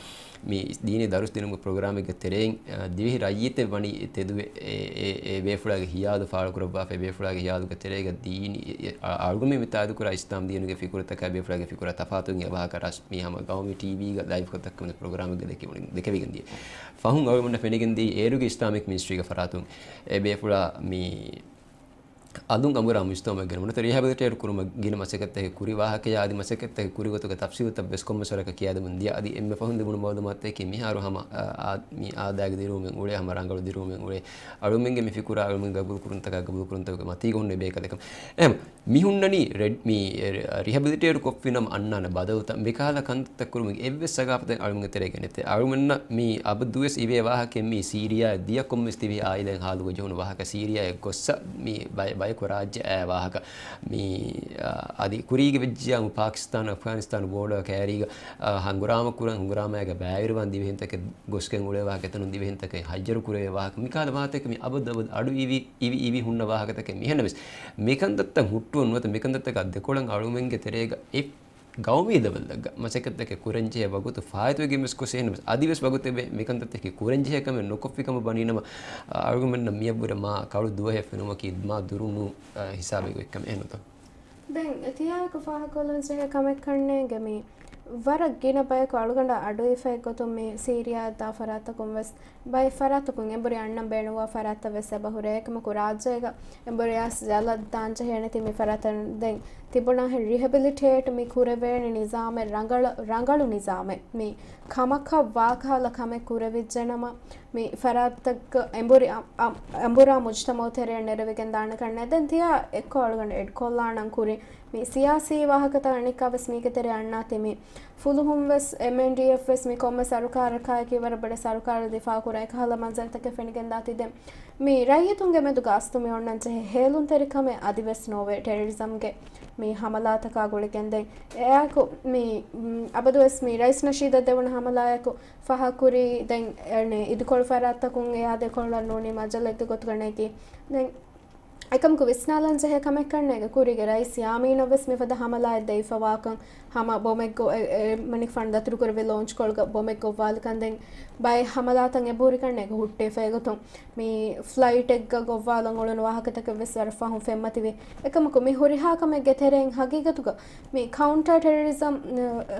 މި ދީނީ ދަރުސް ދިނުމުގެ ޕްރޮގްރާމެއްގެ ތެރެއިން، އާ، ދިވެހި ރައްޔިތެއް ވަނީ ތެދުވެ، އެ، އެ، އެ ބޭފުޅާގެ ހިޔާލު ފާޅުކުރައްވާފައި، ބޭފުޅާގެ ހިޔާލުގެ ތެރޭގަ ދީނީ، އެ، އަ-، އަޅުގަނޑުމެން މި ތާއީދުކުރާ އިސްލާމް ދީނުގެ ފިކުރުތަކާ ބޭފުޅާގެ ފިކުރާ ތަފާތު އެ ވާހަކަ ރަސް-، މި ހަމަ ގައުމީ ޓީވީގަ ލައިވްކޮށް ދައްކަމުން ޕްރޮގްރާމެއްގަ ދެކެވުނު-، ދެކެވިގެން ދިޔަ. ފަހުން އަޅުގަނޑަށް ފެނިގެން ދިޔަ އޭރުގެ އިސްލާމިކް މިނިސްޓްރީގެ ފަރާތުން އެ ބޭފުޅާ މި އަލުން އަނބުރާ މުޖްތަމައަށް ގެނައުމަށް ރިހެބިލިޓޭޓް ކުރުމަށް ގިނަ މަސައްކަތްތަކެއް ކުރި ވާހަކަޔާ އަދި މަސައްކަތްތަކެއް ކުރި ގޮތުގެ ތަފްސީލުތައް ވެސް ކޮންމެސް ވަރަކަށް ކިޔާދެމުން ދިޔަ. އަދި އެންމެ ފަހުން ލިބުނު މައުލޫމާތުތަކަކީ މިހާރު ހަމަ، އާ، އާ، މި އާދައިގެ ދިރުވުމެއް އުޅޭ، ހަމަ ރަނގަޅު ދިރުވުމެއް އުޅޭ. އަޅުމެންގެ މި ފިކުރާ، އަޅުމެން ގަބޫލު ކުރުންތަކާ ގަބޫލު ކުރުންތަކުގެ މަތީގަ ހުންނެވި ބޭކަލަކަށް. އެހެން މި ހުންނަނީ ރެޑް-، މި ރިހެބިލިޓޭޓް ކޮށްފިނަމަ އަންނާނެ ބަދަލުތައް. މިކަހަލަ ކަންތައްތައް ކުރުމުގެ އެއްވެސް ސަގާފަތެއް އަޅުމެންގެ ތެރޭގަ ނެތޭ. އަޅުމެންނަށް މި އަބަދުވެސް އިވޭ ވާހަކައެއް މި ސީރިޔާއަށް ދިޔަ ކޮންމެސް ތިބި އާއިލާއިން ހާލުގަ ޖެހުނު ވާހަކަ. ސީރިޔާއަށް ގޮއްސަ މި ބައި-، ބަޔަކު ރާއްޖެ އައި ވާހަކަ. މި، އާ، އަދި ކުރީގެ ވެއްޖިޔާ ޕާކިސްތާން، އަފްޣާނިސްތާން ބޯޑަރ ކައިރީގަ، އާ، ހަނގުރާމަ ކުރަން، ހަނގުރާމައިގަ ބައިވެރިވާން ދިވެހިންތަކެއް ގޮސްގެން އުޅޭ ވާހަކަ، އެތަނުން ދިވެހިންތަކެއް ހައްޔަރު ކުރެވޭ ވާހަކަ. މިކަހަލަ ވާހަކަތަކެއް މި އަބަދު އަބަދު އަޑު އިވި، އިވި، އިވި ހުންނަ ވާހަކަތަކެއް. މިހެންނަމަވެސް މިކަންތައްތައް ހުއްޓުވަން ނުވަތަ މިކަންތައްތަކާ ދެކޮޅަށް އަޅުމެންގެ ތެރޭގަ އެ ގައުމީ ލެވެލްތަކުގަ މަސައްކަތްތަކެއް ކުރަންޖެހޭ ވަގުތު ފާއިތުވެގެން ވެސް ގޮސް އެހެންނަމަވެސް އަދިވެސް ވަގުތެއް ވޭ މިކަންތައްތަކެއް ކުރަންޖެހޭ ކަމެއް ނުކޮށްފި ކަމަށް ވަނީނަމަ، އަޅުގަނޑުމެންނަށް މިއަށްވުރެ މާ ކަޅު ދުވަހެއް ފެނުމަކީ މާ ދުރު ނޫ، އަ، ހިސާބެއް އޮތްކަމެއް އެހެންނުތޯ؟ ދެން ތިޔާއެކު ފާހަގަކޮށްލަން ޖެހޭ ކަމެއް ކަންނޭނގެ މި ވަރަށް ގިނަ ބަޔަކު އަޅުގަނޑަށް އަޑުއިވިފައި ގޮތުން މި ސީރިޔާއަށް ދާ ފަރާތްތަކުން ވެސް ބައެއް ފަރާތްތަކުން އެނބުރި އަންނަން ބޭނުންވާ ފަރާތްތައް ވެސް އެބަ ހުރޭ. އެކަމަކު ރާއްޖޭގަ އެނބުރި އަސް ޖަލަށް ދާން ޖެހޭނެތީ މި ފަރާތަށް ދެން ތިބުނާހެން ރިހެބިލިޓޭޓް މި ކުރެވޭނެ ނިޒާމެއް ރަނގަޅަ-، ރަނގަޅު ނިޒާމެއް. މި ކަމަކަށް ވާކަހަލަ ކަމެއް ކުރެވިއްޖެނަމަ، މި ފަރާތްތަކަށް އެނބުރި އަ-، އަ-، އެނބުރާ މުޖްތަމައު ތެރެއަށް ނެރެވިގެން ދާނެ ކަންނޭ. ދެން ތިޔާ އެއްކޮށް އަޅުގަނޑު އެޑްކޮށްލާނަން ކުރިން މި ސިޔާސީ ވާހަކަތައް އަނެއްކާވެސް މީގެ ތެރެއަށް އަންނާތީ މި ފުލުހުން ވެސް އެމްއެންޑީއެފް ވެސް މި ކޮންމެ ސަރުކާރަކާއެކީ ވަރަށް ބޮޑަށް ސަރުކާރު ދިފާ ކުރާ އެކަހަލަ މަންޒަރުތަކެއް ފެނިގެން ދާތީ ދެން މި ރައްޔިތުންގެ މެދުގަ އަސްލު މި އޮންނަން ޖެހޭ ހޭލުންތެރިކަމެއް އަދިވެސް ނޯވޭ. ޓެރަރިޒަމްގެ މި ހަމަލާތަކާ ގުޅިގެން ދެން އެއާއެކު މި، މް، އަބަދުވެސް މި ރައީސް ނަޝީދަށް ދެވުނު ހަމަލާއެކު ފަހަކުރީ ދެން އެ، އިދިކޮޅު ފަރާތްތަކުން އެއާ ދެކޮޅަށް ނޫނީ މަޖަލެއްގެ ގޮތުގަ ނެގީ. ދެން އެކަމަކު ވިސްނާލަން ޖެހޭ ކަމެއް ކަންނޭގެ ކުރީގެ ރައީސް ޔާމީނަށް ވެސް މިފަދަ ހަމަލާއެއް ދެވިފަވާކަން ހަމަ ބޮމެއްގޮ-، އެ-، އެ-، މަނިކުފާނު ދަތުރުކުރެއްވި ލޯންޗްކޮޅުގަ ބޮމެއް ގޮއްވާލިކަން ދެން ބައެއް ހަމަލާތައް އެބަހުރިކަންނޭގެ ހުއްޓޭފައިގޮތުން މި ފްލައިޓެއްގަ ގޮއްވާލަން އުޅުނު ވާހަކަތަކެއް ވެސް ވަރަށް ފަހުން ފެންމަތިވި. އެކަމަކު މި ހުރިހާ ކަމެއްގެ ތެރެއިން ހަގީގަތުގަ މި ކައުންޓާ ޓެރަރިޒަމް، އަ، އަ،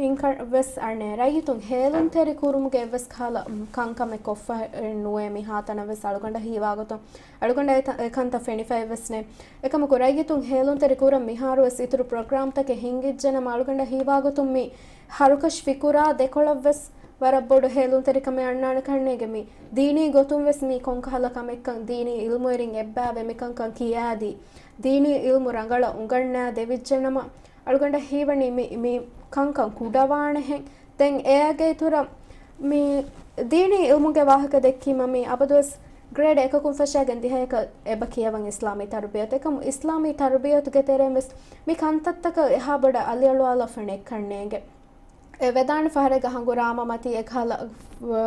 އިންކަ-، ވެސް އަނެއް ރައްޔިތުން ހޭލުންތެރި ކުރުމުގެ އެއްވެސް ކަހަލަ ކަންކަމެއް ކޮށްފަ ނުވޭ މިހާތަނަށް ވެސް އަޅުގަނޑަށް ހީވާގޮތުން. އަޅުގަނޑަށް އެތަ-، އެކަންތައް ފެނިފައެއް ވެސް ނެތް. އެކަމަކު ރައްޔިތުން ހޭލުންތެރި ކުރަން މިހާރު ވެސް އިތުރު ޕްރޮގްރާމްތަކެއް ހިނގިއްޖެނަމަ އަޅުގަނޑަށް ހީވާގޮތުން މި ހަރުކަށި ފިކުރާ ދެކޮޅަށް ވެސް ވަރަށް ބޮޑު ހޭލުންތެރިކަމެއް އަންނާނެ ކަންނޭގެ މި ދީނީ ގޮތުން ވެސް މީ ކޮންކަހަލަ ކަމެއްކަން ދީނީ އިލްމުވެރިން އެއްބައިވެ މިކަންކަން ކިޔާދީ، ދީނީ އިލްމު ރަނގަޅަށް އުނގަންނާ ދެވިއްޖެނަމަ އަޅުގަނޑަށް ހީވަނީ މި، މި ކަންކަން ކުޑަވާނެހެން. ދެން އެއާގެ އިތުރަށް މި ދީނީ އިލްމުގެ ވާހަކަ ދެއްކީމަ މި އަބަދުވެސް ގްރޭޑް އެކަކުން ފަށާގެން ދިހައެކަށް އެބަ ކިޔަވަން އިސްލާމީ ތަރުބިޔަތު. އެކަމު އިސްލާމީ ތަރުބިޔަތުގެ ތެރެއިން ވެސް މި ކަންތައްތަކަށް އެހާ ބޮޑަށް އަލިއަޅުވާލަފަ ނެތްކަންނޭނގެ. އެ ވެދާނެ ފަހަރެއްގަ ހަނގުރާމަ މަތީ އެކަހަލަ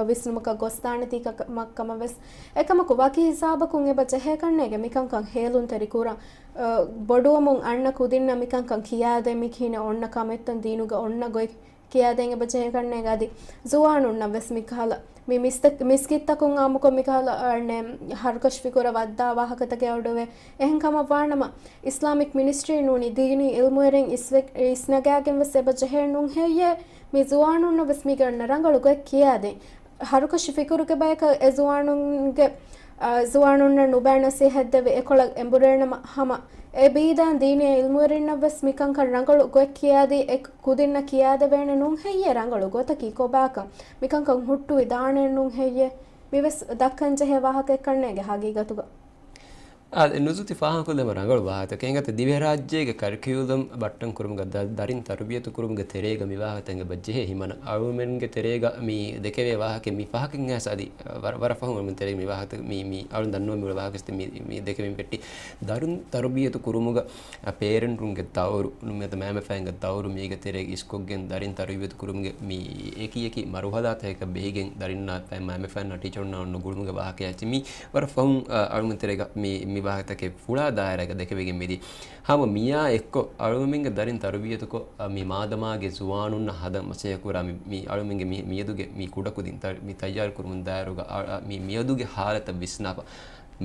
ވިސްނުމަކަށް ގޮސްދާނެތީ ކަ-، މަ-، ކަމަށް ވެސް. އެކަމަކު ވަކި ހިސާބަކުން އެބަ ޖެހޭކަންނޭގެ މިކަންކަން ހޭލުންތެރި ކުރަން، އަ، ބޮޑުވަމުން އަންނަ ކުދިންނަށް މިކަންކަން ކިޔާދޭ މި ކިހިނެއް އޮންނަ ކަމެއްތަން ދީނުގަ އޮންނަ ގޮތް ކިޔާދޭން އެބަ ޖެހޭކަންނޭގެ އަދި ޒުވާނުންނަށް ވެސް މިކަހަލަ މި މިސްތަ-، މިސްކިތްތަކުން އާއްމުކޮށް މިކަހަލަ، އަ، ނެ-، ހަރުކަށި ފިކުރަށް ވައްދާ ވާހަކަތަކެއް އަޑުއެވޭ. އެހެން ކަމަށް ވާނަމަ، އިސްލާމިކް މިނިސްޓްރީ ނޫނީ ދީނީ އިލްމުވެރިން އިސްވެ-، އިސްނަގާގެން ވެސް އެބަ ޖެހޭ ނޫން ހެއްޔޭ؟ މި ޒުވާނުންނަށް ވެސް މީގެ އަންނަ ރަނގަޅު ގޮތް ކިޔާދޭން. ހަރުކަށި ފިކުރުގެ ބަޔަކަށް އެ ޒުވާނުންގެ، އަ، ޒުވާނުންނަށް ނުބައި ނަސޭހަތްދެވި އެކޮޅަށް އެނބުރޭނަމަ ހަމަ އެ ބީދާން ދީނީ އިލްމުވެރިންނަށް ވެސް މިކަންކަން ރަނގަޅު ގޮތް ކިޔާދީ އެ ކުދިންނަށް ކިޔާދެވޭނެ ނޫން ހެއްޔޭ ރަނގަޅު ގޮތަކީ ކޮބާކަން؟ މިކަންކަން ހުއްޓުވި ދާނެ ނޫން ހެއްޔޭ؟ މިވެސް ދައްކަން ޖެހޭ ވާހަކައެއް ކަންނޭގެ ހަގީގަތުގަ. އާ، ނުޒުތި ފާހަގަކޮށްލެވުމަށް ރަނގަޅު ވާހަކަތަކެއް. އެނގޭތަ ދިވެހިރާއްޖޭގެ ކަރިކިއުލަމް ބައްޓަން ކުރުމުގަ ދަ-، ދަރިން ތަރުބިޔަތު ކުރުމުގެ ތެރޭގަ މި ވާހަކަތައް އެބަ ޖެހޭ ހިމަނަ އަޅުމެންގެ ތެރޭގަ މި ދެކެވޭ ވާހަކަ މި ފަހަކަށް އައިސް އަދި ވަރަ-، ވަރަށް ފަހުން އަޅުމެން ތެރޭގަ މި ވާހަކަ މި، މި އަޅުން ދަންނަވަން މި ވާހަކަ މި، މި ދެކެވެން ފެއްޓި. ދަރުން ތަރުބިޔަތު ކުރުމުގަ އަ، ޕޭރެންޓުންގެ ދައުރު، ނުވަތަ މައިމަފައިންގެ ދައުރު މީގެ ތެރޭގަ އިސްކޮށްގެން ދަރިން ތަރުބިޔަތު ކުރުމުގެ މި އެކި އެކި މަރުހަލާތަކަކަށް ބެހިގެން ދަރިންނާ މައިމަފައިންނާ ޓީޗަރުންނާ އޮންނަ ގުޅުމުގެ ވާހަކައެއް އެއްޗެއް މި ވަރަށް ފަހުން، އަ، އަޅުމެން ތެރޭގަ މި، މި ވާހަކަތަކެއް ފުޅާ ދާއިރާގަ ދެކެވިގެން މިދީ. ހަމަ މިއާ އެއްކޮށް އަޅުމެންގެ ދަރިން ތަރުބިޔަތުކޮށް، އަ، މި މާދަމާގެ ޒުވާނުންނަށް ހަދަން މަސައްކަތް ކުރާ މި، މި އަޅުމެންގެ މި، މިއަދުގެ މި ކުޑަކުދިން ތަ-، މި ތައްޔާރު ކުރުމުން ދާއިރުގަ، އަ، އަ، މި، މިއަދުގެ ހާލަތަށް ވިސްނާފަ.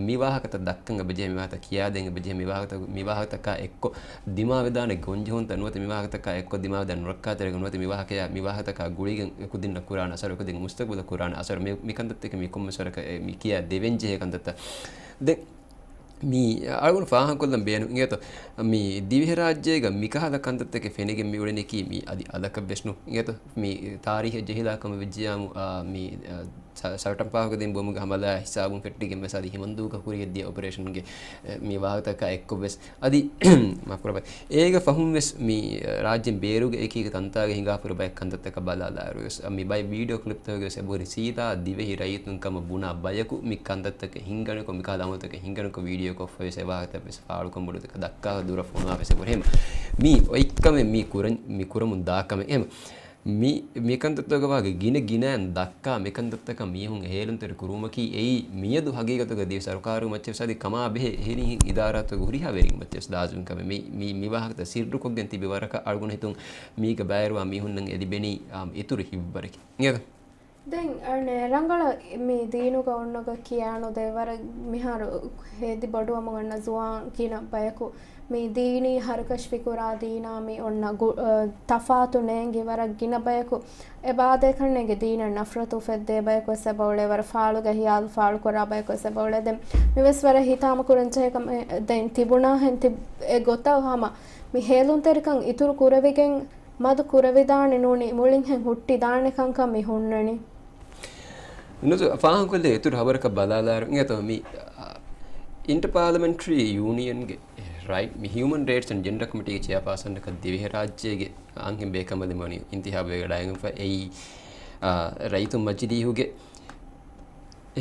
މި ވާހަކަތައް ދައްކަން އެބަޖެހޭ، މި ވާހަކަތައް ކިޔާދޭން އެބަޖެހޭ، މި ވާހަކަތައް، މި ވާހަކަތަކާ އެއްކޮށް ދިމާވެދާނެ ގޮންޖެހުންތައް ނުވަތަ މި ވާހަކަތަކާ އެއްކޮށް ދިމާވެދާނެ ނުރައްކާތެރިކަން ނުވަތަ މި ވާހަކަޔާ، މި ވާހަކަތަކާ ގުޅިގެން އެ ކުދިންނަށް ކުރާނެ އަސަރު، އެ ކުދިންގެ މުސްތަގުބަލަށް ކުރާނެ އަސަރު، މި، މި ކަންތައްތަކެއް މި ކޮންމެސް ވަރަކަށް އެ މި ކިޔާ ދެވެން ޖެހޭ ކަންތައްތައް. ދެން މި އަޅުގަނޑު ފާހަގަކޮށްލަން ބޭނުން އިނގޭތޯ، މި ދިވެހިރާއްޖޭގަ މިކަހަލަ ކަންތައްތަކެއް ފެނިގެން މިއުޅެނީކީ މި އަދި އަލަކަށް ވެސް ނޫން އިނގޭތޯ، މި ތާރީހެއް ޖެހިލާ ކަމަށް ވެއްޖިޔާމު، އާ، މި، އާ، ސަ-، ސަލްޓަން ފާހަގަ ދިން ބޮމުގެ ހަމަލާ ހިސާބުން ފެއްޓިގެން ވެސް އަދި ހިމަންދޫގަ ހުރި ހެއްދިޔަ އޮޕަރޭޝަންގެ، އެ، މި ވާހަކަތަކާ އެއްކޮށް ވެސް އަދި މާފުކުރައްވާ. އޭގެ ފަހުން ވެސް މި ރާއްޖޭން ބޭރުގެ އެކި ތަންތާގަ ހިނގާފަ ހުރި ބައެއް ކަންތައްތަކަށް ބަލާލާއިރު ވެސް މި ބައެއް ވީޑިއޯ ކްލިޕްތަކުގަ ވެސް އެބަހުރި ސީދާ ދިވެހި ރައްޔިތުން ކަމަށް ބުނާ ބަޔަކު މި ކަންތައްތަކަށް ހިނގަނިކޮށް މިކަހަލަ އަމަލުތަކަށް ހިނގަނިކޮށް ވީޑިއޯކޮށްފަ ވެސް އެ ވާހަކަތައް ވެސް ފާޅުކަން ބޮޑުތަކަށް ދައްކާ ދުރަށް ފޮނުވާ ވެސް އެބަހުރި ހެމަ. މީ އޮތްކަމެއް މި ކުރަން، މި ކުރަމުން ދާ ކަމެއް ހެމަ. މި، މިކަންތައްތަކުގަ ވާގެ ގިނަ ގިނައިން ދައްކާ މިކަންތައްތަކަށް މީހުން ހޭލުންތެރި ކުރުމަކީ އެއީ މިއަދު ހަގީގަތުގަ ދިވެހި ސަރުކާރުގެ މައްޗަށް ވެސް އަދި ކަމާ ބެހޭ އެހެނިހެން އިދާރާތަކުގެ ހުރިހާ ވެރިންގެ މައްޗަށް ވެސް ލާޒިމް ކަމެއް. މި، މި، މި ވާހަކަތައް ސިއްރުކޮށްގެން ތިބި ވަރަކަށް އަޅުގަނޑު ހިތުން މީގަ ބައިވެރިވާ މީހުންނަށް އެ ލިބެނީ، އާ، އިތުރު ހިތްވަރެކޭ. އިނގޭތަ؟ ދެން އަނެއް ރަނގަޅަށް މި ދީނުގަ އޮންނަ ގޮތް ކިޔާނުދޭ ވަރަށް މިހާރު ހޭދި ބޮޑުވަމުން އަންނަ ޒުވާން ގިނަ ބަޔަކު މި ދީނީ ހަރުކަށި ފިކުރާ ދީނާ މި އޮންނަ ގު-، އަ، ތަފާތު ނޭނގި ވަރަށް ގިނަ ބަޔަކު އެބާދޭ ކަންނޭނގެ ދީނަށް ނަފްރަތު އުފެއްދޭ ބަޔަކު ވެސް އެބައުޅޭ ވަރަށް ފާޅުގަ ހިޔާލު ފާޅުކުރާ ބަޔަކު ވެސް އެބައުޅޭ. ދެން މިވެސް ވަރަށް ހިތާމަ ކުރަން ޖެހޭ ކަމެއް ދެން ތިބުނާހެން ތި-، އެ ގޮތަށް ހަމަ މި ހޭލުންތެރިކަން އިތުރު ކުރެވިގެން މަދު ކުރެވިދާނެ ނޫނީ މުޅިންހެން ހުއްޓިދާނެ ކަންކަން މި ހުންނަނީ. ނުޒު ފާހަގަކޮށްލި އިތުރު ހަބަރަކަށް ބަލާލާއިރު އިނގޭތޯ މި، އާ، އިންޓަޕާލަމެންޓްރީ ޔޫނިއަންގެ ރައިޓް މި ހިއުމަން ރައިޓްސް އެންޑް ޖެންޑަރ ކޮމިޓީގެ ޗެއާޕާސަނަކަށް ދިވެހިރާއްޖޭގެ އަންހެން ބޭކަނބަލި މަނި އިންތިހާބުވެގަޑައިގެންފަ އެއީ، އާ، ރައްޔިތުން މަޖިލީހުގެ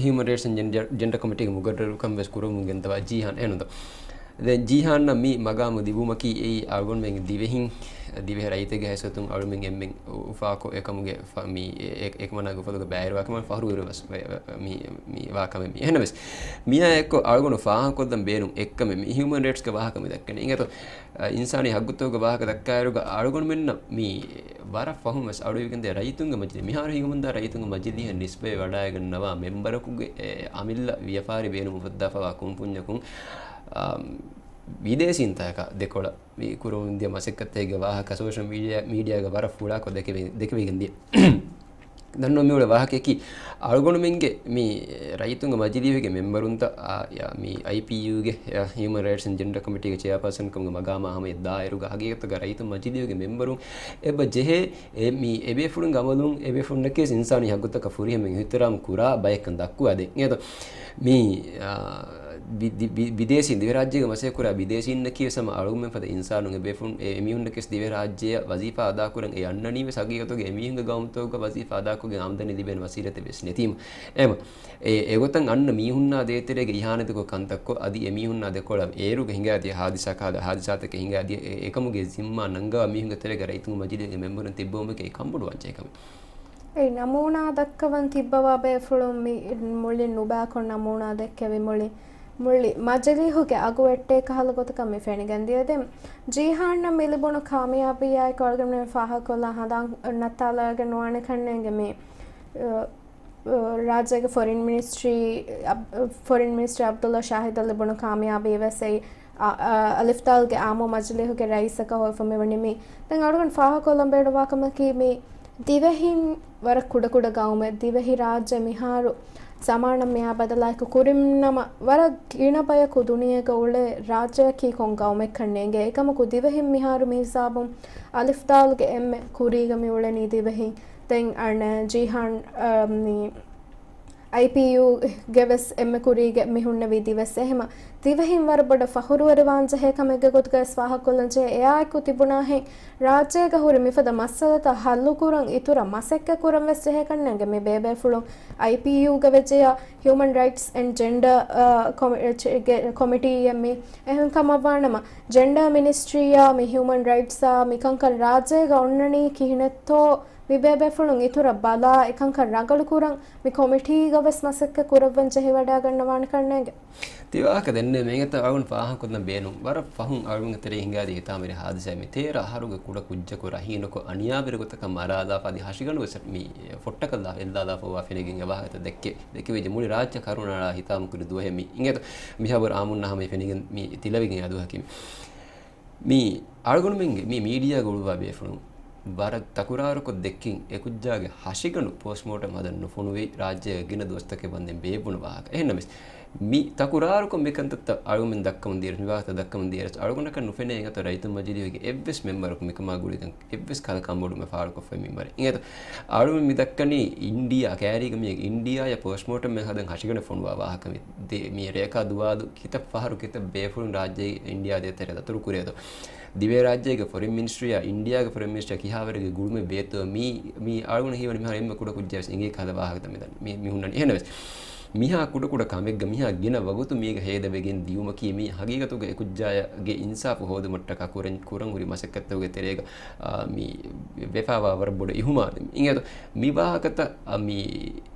ހިއުމަން ރައިޓްސް އެންޑް ޖެންޑަރ، ޖެންޑަރ ކޮމިޓީގެ މުގައްރަރުކަން ވެސް ކުރަމުން ގެންދަވާ ޖީހާން އެނުންދޯ. ދެން ޖީހާންނަށް މި މަގާމު ލިބުމަކީ އެއީ އަޅުގަނޑުމެން ދިވެހިން، ދިވެހި ރައްޔިތެއްގެ ހައިސިއްޔަތުން އަޅުމެން އެންމެން އުފާކޮށް އެކަމުގެ ފަ-، މި އެ-، އެ-، އެކަމަނާގެ އުފަލުގެ ބައިވެރިވާކަމަށް ފަހުރުވެރިވެސް ވެ-، ވެ-، މި، މި ވާކަމެއް މި. އެހެންނަމަވެސް، މިއާ އެއްކޮށް އަޅުގަނޑު ފާހަގަކޮށްލަން ބޭނުން އެއްކަމެއް މި ހިއުމަން ރައިޓްސްގެ ވާހަކަ މި ދައްކަނީ. އިނގޭތޯ، އިންސާނީ ހައްގުތަކުގެ ވާހަކަ ދައްކާއިރުގަ އަޅުގަނޑުމެންނަށް މި ވަރަށް ފަހުން ވެސް އަޑުއިވިގެންދޭ ރައްޔިތުންގެ މަޖިލީހަށް. މިހާރު ހިނގަމުންދާ ރައްޔިތުންގެ މަޖިލީހަށް ނިސްބަތް ވަޑައިގަންނަވާ މެމްބަރަކުގެ، އެ، އަމިއްލަ ވިޔަފާރި ބޭނުމަށް ވައްދާފަވާ ކުންފުންޏަކުން، އާ، ވިދޭސީންތަކަކާ ދެކޮޅަށް މި ކުރަމުންދިޔަ މަސައްކަތެއްގެ ވާހަކަ ސޯޝަލް މީޑިއާ، މީޑިއާގަ ވަރަށް ފުޅާކޮށް ދެކެވި-، ދެކެވިގެންދިޔަ. ދަންނަވަން މިއުޅޭ ވާހަކަޔަކީ، އަޅުގަނޑުމެންގެ މި ރައްޔިތުންގެ މަޖިލީހުގެ މެމްބަރުންތައް، އާ، އާ، މި އައިޕީޔޫގެ، އާ، ހިއުމަން ރައިޓްސް އެންޑް ޖެންޑަރ ކޮމިޓީގެ ޗެއާޕާސަންކަމުގެ މަގާމާ ހަމަޔަށް ދާއިރުގަ ހަގީގަތުގަ ރައްޔިތުން މަޖިލީހުގެ މެމްބަރުން އެބަ ޖެހޭ އެ-، މި އެބޭފުޅުންގެ އަމަލުން އެބޭފުޅުންނަކީ ވެސް އިންސާނީ ހައްގުތަކަށް ފުރިހަމައިން އިޙްތިރާމް ކުރާ ބަޔަކަށް ދައްކުވާ ދެން. އެހެން މި، އާ، ވި-، ދި-، ވި-، ވިދޭސީން ދިވެހިރާއްޖޭގަ މަސައްކަތް ކުރާ ބިދޭސީންނަކީ ވެސް ހަމަ އަޅުގަނޑުމެން ފަދަ އިންސާނުން އެބޭފުޅުން އެ އެމީހުންނަކީ ވެސް ދިވެހިރާއްޖެއަށް ވަޒީފާ އަދާކުރަން އެ އަންނަނީ ވެސް ހަގީގަތުގަ އެމީހުންގެ ގައުމުތަކުގަ ވަޒީފާ އަދާކޮށްގެން އާމްދަނީ ލިބޭނެ ވަސީލަތެއް ވެސް ނެތީމަ. އެހެން އެ-، އެގޮތަށް އަންނަ މީހުންނާ ދޭތެރޭގަ އިހާނެތިކޮށް ކަންތައްކޮށް އަދި އެމީހުންނާ ދެކޮޅަށް އޭރުގަ ހިނގާދިޔަ ހާދިސާ ކަހަލަ ހާދިސާތަކެއް ހިނގާދިޔަ އެ-، އެކަމުގެ ޒިންމާ ނަންގަވާ މީހުންގެ ތެރޭގަ ރައްޔިތުން މަޖިލީހުގެ މެމްބަރުން ތިއްބެވުމަކީ ކަންބޮޑު ވަންޖެހި ކަމެއް. އެ ނަމޫނާ ދައްކަވަން ތިއްބަވާ ބޭފުޅުން މި މުޅިން ނުބައިކޮށް ނަމޫނާ ދެއްކެވި މުޅި، މުޅި މަޖިލީހުގެ އަގު ވެއްޓޭ ކަހަލަ ގޮތަކަށް މި ފެނިގެން ދިޔަ. ދެން ޖީހާންނަށް މި ލިބުނު ކާމިޔާބީއާއެކު އަޅުގަނޑުމެން ފާހަގަކޮށްލާ ހަނދާން ނައްތާލައިގެން ނުވާނެ ކަންނޭނގެ މި، އަ، އަ، ރާއްޖޭގެ ފޮރިން މިނިސްޓްރީ، އަބް-، ފޮރިން މިނިސްޓަރ އަބްދުﷲ ޝާހިދަށް ލިބުނު ކާމިޔާބީ ވެސް އެއީ، އަ، އަ، އަލިފްދާލްގެ އާއްމު މަޖިލީހުގެ ރައީސަކަށް ހޮވިފަ މިވަނީ މި. ދެން އަޅުގަނޑު ފާހަގަކޮށްލަން ބޭނުންވާ ކަމަކީ މި ދިވެހިން ވަރަށް ކުޑަކުޑަ ގައުމެއް، ދިވެހި ރާއްޖެ މިހާރު ޒަމާނަށް މިއާ ބަދަލާއެކު ކުރިން ނަމަ، ވަރަށް ގިނަ ބަޔަކު ދުނިޔޭގަ އުޅޭ ރާއްޖެއަކީ ކޮން ގައުމެއްކަން ނޭނގޭ. އެކަމަކު ދިވެހިން މިހާރު މި ހިސާބުން އަލިފްދާލްގެ އެންމެ ކުރީގަ މި އުޅެނީ ދިވެހިން. ދެން އަނެއް ޖީހާން، އަ، މި އައިޕީޔޫގެ ވެސް އެންމެ ކުރީގެ މި ހުންނެވީ ދިވެއްސެއް. އެހެމަ ދިވެހިން ވަރަށް ބޮޑަށް ފަޚުރުވެރިވާންޖެހޭ ކަމެއްގެ ގޮތުގައި ވެސް ފާހަގަކޮށްލަންޖެހޭ. އެއާއެކު ތިބުނާހެން ރާއްޖޭގަ ހުރި މިފަދަ މައްސަލަތައް ހައްލުކުރަން އިތުރަށް މަސައްކަތް ކުރަން ވެސް ޖެހޭ ކަންނޭނގެ މި ބޭބޭފުޅުން އައިޕީޔޫގަ ވެއްޖެޔާ ހިއުމަން ރައިޓްސް އެންޑް ޖެންޑަރ، އަ، ކޮމި-، އެ، ޗެ-، ގެ-، ކޮމިޓީއެއް މި އެހެން ކަމަށްވާނަމަ، ޖެންޑަރ މިނިސްޓްރީއާ މި ހިއުމަން ރައިޓްސްއާ މިކަންކަން ރާއްޖޭގަ އޮންނަނީ ކިހިނެއްތޯ މި ބޭބޭފުޅުން އިތުރަށް ބަލާ އެކަންކަން ރަނގަޅުކުރަން މި ކޮމިޓީގަ ވެސް މަސައްކަތް ކުރައްވަން ޖެހިވަޑައިގަންނަވާނެ ކަންނޭނގެ. ތި ވާހަކަ ދެންނެވި މޭގަތައް އަޅުގަނޑު ފާހަގަކޮށްލަން ބޭނުން. ވަރަށް ފަހުން އަޅުގަނޑުގެ ތެރެއިން ހިނގާދިޔަ ހިތާމަވެރި ހާދިސާއެއް މި. ތޭރަ އަހަރުގެ ކުޑަ ކުއްޖަކު ރަހީނަކު އަނިޔާވެރި ގޮތަކަށް މަރާލާފަ އަދި ހަށިގަނޑު ވެސް މި ފޮއްޓަކަށްލާ އެއްލާލާފައިވާ ފެނިގެން އެ ވާހަކަތައް ދެއްކެ، ދެކެވިއްޖެ މުޅި ރާއްޖެ ކަރުނައަޅާ ހިތާމަކުރި ދުވަހެއް މި. އިނގޭތޯ މިހާވަރު އާއްމުންނާ ހަމަ ފެނިގެން މި ތިލަވިގެން އަދުހަކީ މި. މި އަޅުގަނޑުމެންގެ މި މީޑިއާގަ އުޅުއްވާ ބޭފުޅުން ވަރަށް ތަކުރާރުކޮށް ދެއްކިން އެ ކުއްޖާގެ ހަށިގަނޑު ޕޯސްޓްމޯޓަމް ހަދަން ނުފޮނުވި ރާއްޖޭގެ ގިނަ ދުވަސްތަކެއް ވަންދެން ބޭއްވުނު ވާހަކަ. އެހެންނަމަވެސް، މި ތަކުރާރުކޮށް މިކަންތައްތައް އަޅުގަނޑުމެން ދައްކަމުން ދިޔައިރު، މި ވާހަކަ ދައްކަމުން ދިޔައިރު، އަޅުގަނޑަކަށް ނުފެނޭ އެނގޭތޯ ރައްޔިތުން މަޖިލީހުގެ އެއްވެސް މެމްބަރަކު މިކަމާ ގުޅިގެން އެއްވެސް ކަހަލަ ކަންބޮޑުވުމެއް ފާޅުކޮށްފައި މިންވަރެއް. އިނގޭތޯ އަޅުގަނޑު މި ދައްކަނީ އިންޑިއާ ކައިރީގަ މި އިންޑިއާއަށް ޕޯސްޓްމޯޓަމް ހަދަން ހަށިގަނޑަށް ފޮނުވާ ވާހަކަ މި. ދެ-، މި ރެޔަކާ ދުވާލު ކިތައް ފަހަރު ކިތައް ބޭފުޅުން ރާއްޖެ އިންޑިއާ ދޭތެރޭ ދަތުރު ކުރޭތޯ. ދިވެހިރާއްޖޭގެ ފޮރިން މިނިސްޓްރީއާ އިންޑިއާގެ ފޮރިން މިނިސްޓަރ ކިހާވަރެއްގެ ގުޅުމެއް ބޭތޯ މީ، މީ އަޅުގަނޑަށް ހީވަނީ މިހާރު އެންމެ ކުޑަ ކުއްޖާވެސް އެނގޭ ކަހަލަ ވާހަކަތައް މި ދަން-، މި، މި ހުންނަނީ. އެހެންނަމަވެސް، މިހާ ކުޑަކުޑަ ކަމެއްގަ މިހާ ގިނަ ވަގުތު މީގަ ހޭދަވެގެން ދިޔުމަކީ މީ ހަގީގަތުގަ އެ ކުއްޖާގެ އިންސާފު ހޯދުމަށްޓަކާ ކުރަން، ކުރަން ހުރި މަސައްކަތްތަކުގެ ތެރޭގަ، އާ، މި ވެފައިވާ ވަރަށް ބޮޑު އިހުމާލެއް. އިނގޭތޯ މި ވާހަކަތައް، އާ، މި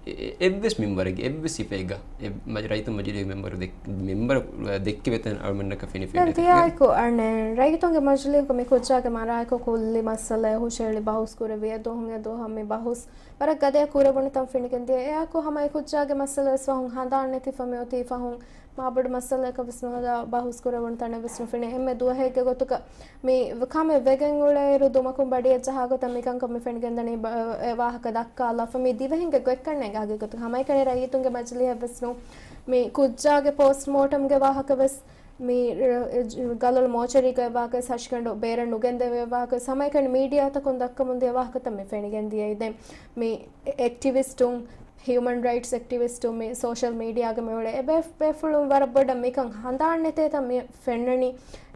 އެ-، އެއްވެސް މިންވަރެއްގެ، އެއްވެސް ސިފައެއްގަ އެ މަޖި-، ރައްޔިތުން މަޖިލީހުގެ މެމްބަރު ދެއް-، މެމްބަރު ދެއްކެވޭތަން އަޅުމެންނަކަށް ފެނިފަ ނެތް. ދެން ތިޔާއެކު އަނެއް ރައްޔިތުންގެ މަޖިލީހުގަ މި ކުއްޖާގެ މަރާއެކު ކުއްލި މައްސަލައެއް ހުށައެޅި ބަހުސް ކުރެވި އެ ދުވަހުން އެ ދުވަހަށް މި ބަހުސް ވަރަށް ގަދަޔަށް ކުރެވުނުތަން ފެނިގެން ދިޔަ. އެއާއެކު ހަމަ އެ ކުއްޖާގެ މައްސަލަ ވެސް ފަހުން ހަނދާން ނެތިފަ މި އޮތީ ފަހުން މާބޮޑު މައްސަލައަކަށް ވެސް ނުހަދާ ބަހުސް ކުރެވުނު ތަނެއް ވެސް ނުފެނޭ. އެންމެ ދުވަހެއްގެ ގޮތުގަ މި ކަމެއް ވެގެން އުޅޭއިރު ދުމަކުން ބަޑިއަށް ޖަހާ ގޮތަށް މިކަންކަން މި ފެނިގެންދަނީ ބަ-، އެ ވާހަކަ ދައްކާލާފަ މި ދިވެހިންގެ ގޮތްކަންނޭނގެ ހަގީގަތުގަ. ހަމައެކަނި ރައްޔިތުންގެ މަޖިލީހެއް ވެސް ނޫން. މި ކުއްޖާގެ ޕޯސްޓްމޯޓަމްގެ ވާހަކަ ވެސް މި ރ-، ގަލޮޅު މޯޗަރީގައި ވާހަކަ ވެސް ހަށިގަނޑު ބޭރަށް ނުގެންދެވޭ ވާހަކަ ވެސް ހަމައެކަނި މީޑިއާތަކުން ދައްކަމުން ދިޔަ ވާހަކަތައް މި ފެނިގެން ދިޔައީ. ދެން މި އެކްޓިވިސްޓުން ހިއުމަން ރައިޓްސް އެކްޓިވިސްޓު މި ސޯޝަލް މީޑިއާގެ މިއުޅޭ އެބޭ-، ބޭފުޅުން ވަރަށް ބޮޑަށް މިކަން ހަނދާން ނެތޭތަ މި ފެންނަނީ.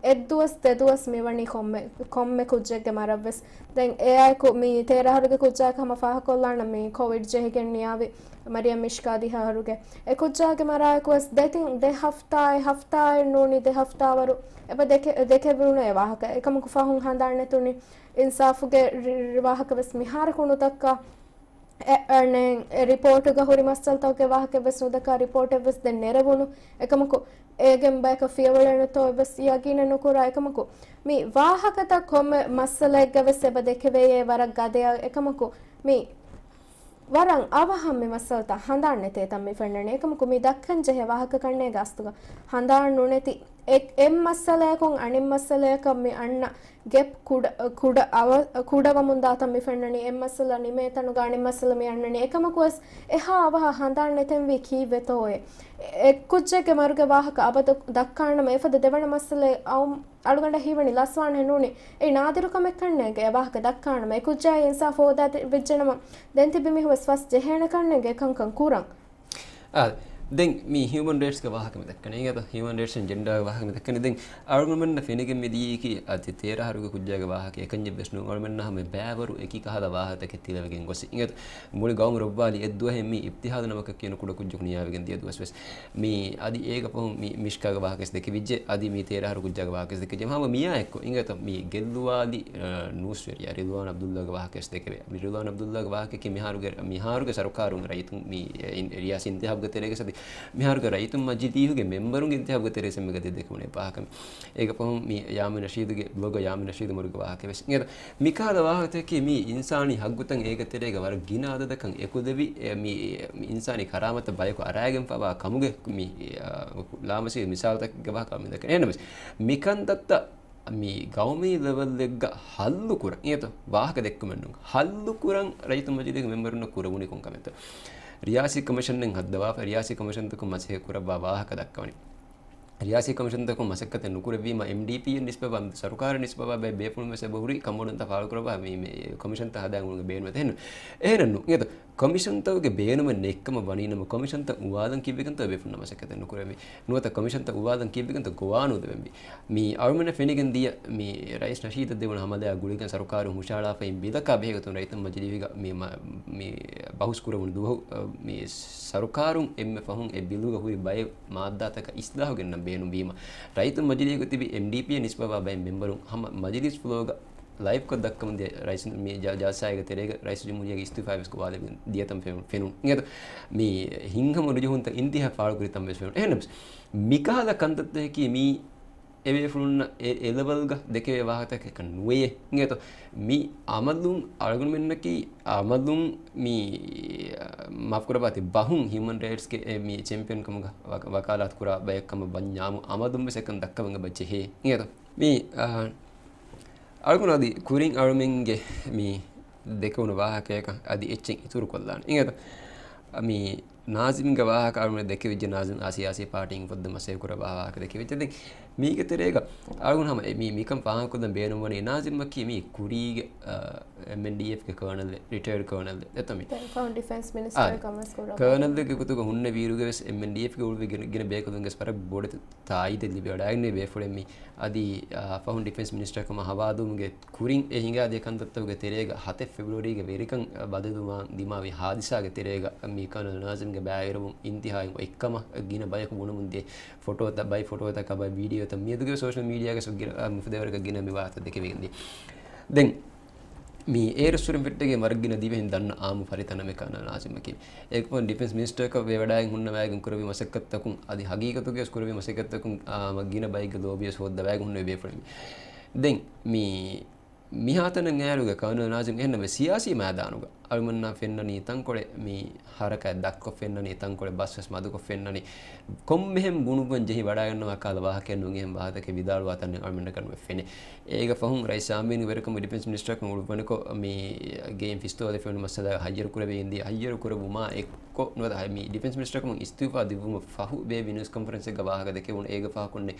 އެއްދުވަސް ދެދުވަސް މިވަނީ ކޮންމެ، ކޮންމެ ކުއްޖެއްގެ މަރަށްވެސް. ދެން އެއާއެކު މި ތޭރަ އަހަރުގެ ކުއްޖާއަކަށް ހަމަ ފާހަގަކޮށްލާނަން މި ކޮވިޑް ޖެހިގެން ނިޔާވި މަރިޔަމް މިޝްކާ ދިހަ އަހަރުގެ. އެ ކުއްޖާގެ މަރާއެކުވެސް ދެތިން ދެ ހަފްތާއެއް، ހަފްތާއެއް ނޫނީ ދެ ހަފްތާވަރު އެބަ ދެކެ-، ދެކެވުނު އެ ވާހަކަ. އެކަމަކު ފަހުން ހަނދާން ނެތުނީ. އިންސާފުގެ ރި-، ރި-، ވާހަކަވެސް މިހާރަކު ނުދައްކާ. އެ، އަނެއް، އެ ރިޕޯޓުގަ ހުރި މައްސަލަތަކުގެ ވާހަކައެއްވެސް ނުދައްކާ، ރިޕޯޓެއްވެސް ދެން ނެރެވުނު. އެކަމަކު، އޭގެން ބަޔަކަށް ފިޔަވަޅެއް ނެތޯ އެއްވެސް ޔަގީނެއް ނުކުރާ. އެކަމަކު، މި ވާހަކަތައް ކޮންމެ މައްސަލައެއްގަވެސް އެބަ ދެކެވޭ ވަރަށް ގަދަޔަށް. އެކަމަކު، މި ވަރަށް އަވަހަށް މި މައްސަލަތައް ހަނދާން ނެތޭތަން މި ފެންނަނީ. އެކަމަކު، މި ދައްކަން ޖެހޭ ވާހަކަ ކަންނޭގެ އަސްލުގަ ހަނދާން ނުނެތި އެ-، އެއް މައްސަލަޔަކުން އަނެއް މައްސަލަޔަކަށް މި އަންނަ ގެޕް ކުޑަ، ކުޑަ އަވަ-، ކުޑަވަމުން ދާތަން މި ފެންނަނީ. އެއް މައްސަލަ ނިމޭ ތަނުގަ އަނެއް މައްސަލަ މި އަންނަނީ. އެކަމަކުވެސް އެހާ އަވަހަށް ހަނދާން ނެތެންވީ ކީއްވެތޯއޭ؟ އެއް ކުއްޖެއްގެ މަރުގެ ވާހަކަ އަބަދު ދައްކާނަމަ އެފަދަ ދެވަނަ މައްސަލައެއް އައު-، އަޅުގަނޑަށް ހީވަނީ ލަސްވާނެހެން ނޫނީ. އެއީ ނާދިރު ކަމެއް ކަންނޭނގެ އެ ވާހަކަ ދައްކާނަމަ. އެ ކުއްޖާއަށް އިންސާފު ހޯދާ ދި-، ވެއްޖެނަމަ ދެން ތިބި މީހުންވެސް ފަސް ޖެހޭނެ ކަންނޭނގެ އެކަންކަން ކުރަން. އާ، ދެން މި ހިއުމަން ރައިޓްސްގެ ވާހަކަ މި ދައްކަނީ. އިނގޭތަ؟ ހިއުމަން ރައިޓްސް އެންޑް ޖެންޑާގެ ވާހަކަ މި ދައްކަނީ. ދެން އަޅުގަނޑުމެންނަށް ފެނިގެން މި ދިޔައީކީ އަދި ތޭރަ އަހަރުގެ ކުއްޖާގެ ވާހަކަ އެކަންޏެއްވެސް ނޫން. އަޅުގަނޑުމެންނަށް ހަމަ ބައިވަރު އެކި ކަހަލަ ވާހަކަތަކެއް ތިލަވެގެން ގޮސް. އިނގޭތަ؟ މުޅި ގައުމު ރޮއްވާލި އެއްދުވަހެއް މި އިބްތިހާލު ނަމަކަށް ކިޔަނު ކުޑަ ކުއްޖަކު ނިޔާވެގެން ދިޔަ ދުވަސްވެސް. މި އަދި އޭގަ ފަހުން މި މިޝްކާގެ ވާހަކަވެސް ދެކެވިއްޖެ. އަދި މި ތޭރަ އަހަރު ކުއްޖާގެ ވާހަކަވެސް ދެކެވިއްޖެ. ހަމަ މިއާ އެއްކޮށް އިނގޭތަ؟ މި ގެއްލުވާލި، އަ، ނޫސްވެރިޔާ ރިޟްވާން ޢަބްދުﷲގެ ވާހަކަވެސް ދެކެވޭ. މި ރިޟްވާން ޢަބްދުﷲގެ ވާހަކައަކީ މިހާރުގެ، މިހާރުގެ ސަރުކާރުން ރައްޔިތުން މި އިން-، ރިޔާސީ އިންތިހާބުގެ ތެރޭގަ ސަދި މިހާރުގެ ރައްޔިތުން މަޖިލީހުގެ މެމްބަރުންގެ އިންތިހާބުގެ ތެރޭ ސަމްމެގަ ދެ-، ދެކެވުނު އެއް ވާހަކަ. އޭގަ ފަހުން މި ޔާމީން ނަޝީދުގެ ބްލޮގަ ޔާމީން ނަޝީދު މަރުގެ ވާހަކަވެސް. އިނގޭތަ؟ މިކަހަލަ ވާހަކަތަކެއް މި އިންސާނީ ހައްގުތައް އޭގެ ތެރޭގަ ވަރަށް ގިނަ އަދަދަކަށް އެކުލެވި، އެ، މި، މި އިންސާނީ ކަރާމަތަށް ބަޔަކު އަރާގެންފަވާ ކަމުގެ މި، އަ، ލާމަސީ މިސާލުތަކެއްގެ ވާހަކަ މި ދައްކަނީ. އެހެންނަމަވެސް، މިކަންތައްތައް މި ގައުމީ ލެވެލްއެއްގަ ހައްލު ކުރަން، އިނގޭތޯ؟ ވާހަކަ ދެއްކުމެއް ނޫން. ހައްލު ކުރަން ރައްޔިތު މަޖިލީހުގެ މެމްބަރުންނަށް ކުރެވުނީ ކޮން ކަމެއްތޯ؟ ރިޔާސީ ކޮމިޝަނެއް ހައްދަވާފަ، ރިޔާސީ ކޮމިޝަންތަކުން މަސައްކަތް ކުރައްވާ ވާހަކަ ދައްކަވަނީ. ރިޔާސީ ކޮމިޝަންތަކުން މަސައްކަތެއް ނުކުރެއްވީމަ، އެމްޑީޕީއަށް ނިސްބަތްވާ، ސަރުކާރަށް ނިސްބަތްވާ ބައެއް ބޭފުޅުން ވެސް އެބަ ހުރި ކަންބޮޑުވުންތައް ފާޅުކުރައްވާ މި، މި ކޮމިޝަންތައް ހަދާން ގުޅުނުގެ ބޭނުމެއް އެހެން. އެހެނެއްނު. އިނގޭތަ؟ ކޮމިޝަންތަކުގެ ބޭނުމެއް ނެތްކަމަށް ވަނީނަމަ، ކޮމިޝަންތައް އުވާލަން ކީއްވެގެންތޯ އެބޭފުޅުންނާ މަސައްކަތެއް ނުކުރެއްވީ؟ ނުވަތަ ކޮމިޝަންތައް އުވާލަން ކީއްވެގެންތޯ ގޮވާ ނުދެވެންވީ؟ މި އަޅުމެންނަށް ފެނިގެން ދިޔަ މި ރައީސް ނަޝީދަށް ދެވުނު ހަމަލާ ގުޅިގެން ސަރުކާރުން ހުށަހަޅާފައި ބިލަކާ ބެހޭގޮތުން ރައްޔިތުން މަޖިލީހުގަ މި މަ-، މި ބަހުސް ކުރެވުނު ދުވަހު، މި ސަރުކާރުން އެންމެ ފަހުން އެ ބިލުގަ ހުރި ބައެއް މާއްދާތަކަށް އިސްލާހު ގެންނަން ބޭނުންވީމަ، ރައްޔިތުން މަޖިލީހުގަ ތިބި އެމްޑީޕީއަށް ނިސްބަތްވާ ބައެއް މެމްބަރުން ހަމަ މަޖިލީސް ފްލޯގަ ލައިވްކޮށް ދައްކަމުން ދިޔަ ރައީސު މި ޖަ-، ޖަލްސާއެއްގެ ތެރޭގަ ރައީސުލްޖުމްހޫރިއްޔާގެ އިސްތިއުފާވެސް ގޮވާލެވިގެން ދިޔަތަން ފެނު-، ފެނުނު. އިނގޭތޯ؟ މި ހިތްހަމަ ނުޖެހުންތައް އިންތިހާ ފާޅުކުރި ތަން ވެސް ފެނުނު. އެހެންނަމަވެސް، މިކަހަލަ ކަންތައްތަކަކީ މީ އެބޭފުޅުންނަށް އެ، އެ ލެވެލްގަ ދެކެވޭ ވާހަކަތަކެއް ނުވެޔޭ. އިނގޭތޯ؟ މި އަމަލުން އަޅުގަނޑުމެންނަކީ އަމަލުން މި، މާފުކުރައްވާތި ބަހުން ހިއުމަން ރައިޓްސްގެ އެ މި ޗެމްޕިއަން ކަމުގަ ވަ-، ވަކާލާތު ކުރާ ބައެއް ކަމަށް ވަންޏާމު އަމަލުން ވެސް އެކަން ދައްކަވަން އެބަ ޖެހޭ. އިނގޭތޯ؟ މި، އާ، އަޅުގަނޑު އަދި ކުރިން އަޅުމެންގެ މި ދެކެވުނު ވާހަކަޔަކަށް އަދި އެއްޗެއް އިތުރު ކޮށްލާނެ. އިނގޭތަ؟ މި ނާޒިމްގެ ވާހަކަ އަޅުގަނޑު ދެކެވިއްޖެ، ނާޒިމް އާ ސިޔާސީ ޕާޓީން ފޮއްދަ މަސައްކަތް ކުރާ ވާ-، ވާހަކަ ދެކެވިއްޖެ. ދެން މީގެ ތެރޭގަ އަޅުގަނޑު ހަމަ އެ މި-، މިކަން ފާހަގަކޮށްލަން ބޭނުންވަނީ ނާޒިމްއަކީ މި ކުރީގެ، އަ، އެމްއެންޑީއެފްގެ ކާނަލްއެއް، ރިޓަޔަރޑް ކާނަލްއެއް އެތަ މި؟ ދެން ފަހުން ޑިފެންސް މިނިސްޓަރ އާ، ކަމަށް ކުރައްވާ. ކާނަލްއެއްގެ ގޮތުގަ ހުންނެވިއިރުގަވެސް އެމްއެންޑީއެފްގެ އުޅުއްވި ގިނަ، ގިނަ ބޭކަލުންގެ ވެސް ވަރަށް ބޮޑެތި ތާއީދެއް ލިބިވަޑައިގެންނެވި ބޭފުޅެއް މި. އަދި، އާ، ފަހުން ޑިފެންސް މިނިސްޓަރ ކަމަށް ހަވާލުވުމުގެ ކުރިން އެ ހިނގާދިޔަ ކަންތައްތަކުގެ ތެރޭގަ ހަތެއް ފެބްރުއަރީގެ ވެރިކަން ބަދަލުވާން ދިމާވި ހާދިސާގެ ތެރޭގަ މި ކާނަލް ނާޒިމްގެ ބައިވެރިވުން އިންތިހާއިން އޮތްކަމަށް ގިނަ ބަޔަކު ބުނެމުން ދިޔަ ފޮޓޯތައް، ބައެއް ފޮޓޯތަކާ ބައެއް ވީޑިއޯތައް މިއަދުގެ ސޯޝަލް މީޑިއާގަ ސު-، ގިނަ، އާ، މުފުދޭވަރަކަށް ގިނަ މި ވާހަކަ ދެކެވިގެން ދިޔަ. ދެން މި އޭރުއްސުރެން ފެއްޓެގެން ވަރަށް ގިނަ ދިވެހިން ދަންނަ އާއްމު ފަރިތަނަމެއް ކާނަލް ނާޒިމްއަކީ. އޭގެފަހުން ޑިފެންސް މިނިސްޓަރަކަށް ވެވަޑައިގެން ހުންނަވައިގެން ކުރެއްވި މަސައްކަތްތަކުން އަދި ހަގީގަތުގައި ކުރެއްވި މަސައްކަތްތަކުން، އާ، ގިނަ ބައެއްގެ ލޯބިވެސް ހޯއްދަވައިގެން ހުންނެވި ބޭފުޅެއް. ދެން މި މިހާތަނަށް އައިރުގެ ކާނަލް ނާޒިމް އެހެންނަމަވެސް ސިޔާސީ މައިދާނުގަ އަޅުމެންނާ ފެންނަނީ ތަންކޮޅެއް މި ހަރަކާތް ދަށްކޮށް ފެންނަނީ، ތަންކޮޅެއް ބަސްވެސް މަދުކޮށް ފެންނަނީ. ކޮންމެހެން ބުނުއްވަން ޖެހި ވަޑައިގަންނަވާ ކަހަލަ ވާހަކައެއް ނޫން އެހެން ވާހަކަތަކެއް ވިދާޅުވާ ތަނެއް އަޅުމެންނަކަށް ނުފެނޭ. އޭގަ ފަހުން ރައީސް ޔާމީންގެ ވެރިކަމުގެ ޑިފެންސް މިނިސްޓަރަކަށް އުޅުއްވަނިކޮށް މި ގެއިން ފިސްތޯލެއް ފެނުނު މައްސަލަ ހައްޔަރު ކުރެވި އިންދިޔަ ހައްޔަރު ކުރެއްވުމާ އެއްކޮށް ނުވަތަ މި ޑިފެންސް މިނިސްޓަރަކަމުން އިސްތިއުފާ ދިއްވުމަށް ފަހު ބޭއްވި ނިއުސް ކޮންފަރެންސެއްގަ ވާހަކަ ދެކެވުނު އޭގެ ފަހަކުންނެ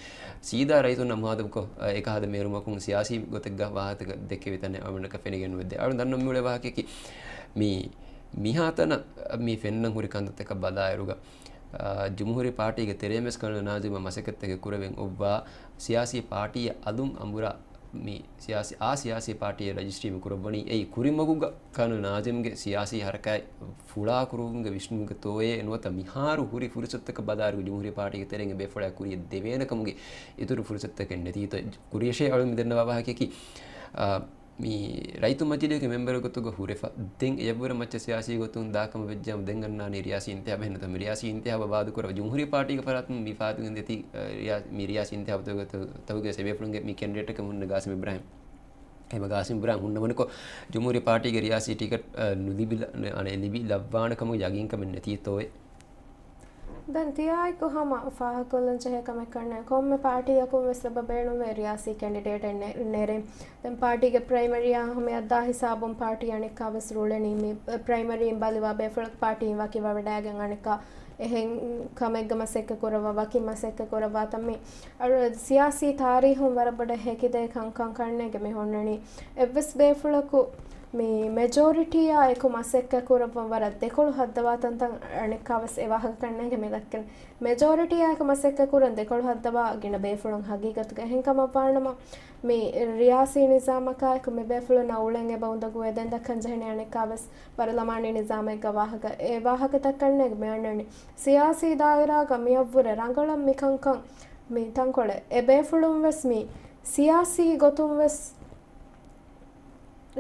ސީދާ ރައްޔިތުންނާ މުހާދަބުކޮށް، އެކަހަލަ މޭރުމަކުން ސިޔާސީ ގޮތެއްގަ ވާހަކަ ދެކެވި ތަނެއް އަޅުގަނޑަކަށް ފެނިގެން ނުވެއްދޭ. އަޅު ދަންނަ މިއުޅޭ ވާހަކައަކީ މި މިހާތަނަށް މި ފެންނަން ހުރި ކަންތައްތަކަށް ބަލާއިރުގަ، އާ، ޖުމްހޫރީ ޕާޓީގެ ތެރޭން ވެސް ކަން ނާޒިމް މަސައްކަތްތަކެއް ކުރެވެން އޮއްވާ، ސިޔާސީ ޕާޓީއަށް އަލުން އަނބުރާ މި ސިޔާސީ، އާ ސިޔާސީ ޕާޓީއެއް ރަޖިސްޓްރީ މި ކުރައްވަނީ. އެއީ ކުރިމަގުގަ ކަން ނާޒިމްގެ ސިޔާސީ ހަރަކާތް ފުޅާ ކުރުވުމުގެ ވިސްނުމުގެ ތޯއޭ ނުވަތަ މިހާރު ހުރި ފުރުސަތުތަކަށް ބަލާއިރު ޖުމްހޫރީ ޕާޓީގެ ތެރެއިން އެ ބޭފުޅާ ކުރިޔަށް ދެވޭނެ ކަމުގެ އިތުރު ފުރުސަތުތަކެއް ނެތީތޯ. ކުރިޔަށޭ އަޅު މި ދެންނަވާ ވާހަކަޔަކީ، އާ، މި ރައްޔިތު މަޖިލީހުގެ މެމްބަރު ގޮތުގަ ހުރެފަ، ދެން އެޔަށްވުރެ މައްޗަށް ސިޔާސީ ގޮތުން ދާކަމަށް ވެއްޖާމަ، ދެން އަންނާނީ ރިޔާސީ އިންތިހާބެއް ހެންނަތަ؟ މި ރިޔާސީ އިންތިހާބަށް ވާދަކުރައްވާ ޖުމްހޫރީ ޕާޓީގެ ފަރާތުން މި ފާތުގެން ދެތި، އަ، ރިޔާ-، މި ރިޔާސީ އިންތިހާބުތަކުގެ ތަ-، ތަކުގެ އެ ބޭފުޅުންގެ މި ކެންޑިޑޭޓަކަށް ހުންނަ ގާސިމް އިބްރާހިމް. އެހެމަ ގާސިމް އިބްރާހިމް ހުންނަވަނިކޮށް، ޖުމްހޫރީ ޕާޓީގެ ރިޔާސީ ޓިކެޓް، އަ، ނުލިބި-، އަނެއް ލިބި ލައްވާނެ ކަމުގެ ޔަގީންކަމެއް ނެތީތޯއޭ. ދެން ތިޔާއެކު ހަމަ ފާހަގަކޮށްލަން ޖެހޭ ކަމެއް ކަންނޭނގެ، ކޮންމެ ޕާޓީއަކުން ވެސް އެބަ ބޭނުންވޭ ރިޔާސީ ކެންޑިޑޭޓެއް ނެ-، ނެރެން. ދެން ޕާޓީގެ ޕްރައިމަރީއާ ހަމަޔަށްދާ ހިސާބުން ޕާޓީ އަނެއްކާވެސް ރޫޅެނީ މި ޕްރައިމަރީން ބަލިވާ ބޭފުޅަކު ޕާޓީން ވަކިވަވަޑައިގެން އަނެއްކާ އެހެން ކަމެއްގަ މަސައްކަތް ކުރައްވާ، ވަކި މަސައްކަތް ކުރައްވާތަން މި އަޅު ސިޔާސީ ތާރީހުން ވަރަށް ބޮޑަށް ހެކިދޭ ކަންކަން ކަންނޭނގެ މި ހުންނަނީ. އެއްވެސް ބޭފުޅަކު މި މެޖޯރިޓީއާ އެކު މަސައްކަތް ކުރައްވަން ވަރަށް ދެކޮޅު ހައްދަވާތަންތަން އަނެއްކާވެސް އެ ވާހަކަ ކަންނޭނގެ މި ދައްކަނީ. މެޖޯރިޓީއާއެކު މަސައްކަތް ކުރަން ދެކޮޅު ހައްދަވާ ގިނަ ބޭފުޅުން ހަގީގަތުގަ އެހެން ކަމަށްވާނަމަ، މި ރިޔާސީ ނިޒާމަކާއެކު މި ބޭފުޅުންނަށް އުޅެން އެބަ އުނދަގޫވޭ. ދެން ދައްކަން ޖެހެނީ އަނެއްކާވެސް ބަރުލަމާނީ ނިޒާމެއްގަ ވާހަކަ. އެ ވާހަކަ ދައްކަންނޭނގެ މި އަންނަނީ ސިޔާސީ ދާއިރާގަ މިއަށްވުރެ ރަނގަޅަށް މި ކަންކަން މި ތަންކޮޅެއް. އެ ބޭފުޅުން ވެސް މި ސިޔާސީ ގޮތުން ވެސް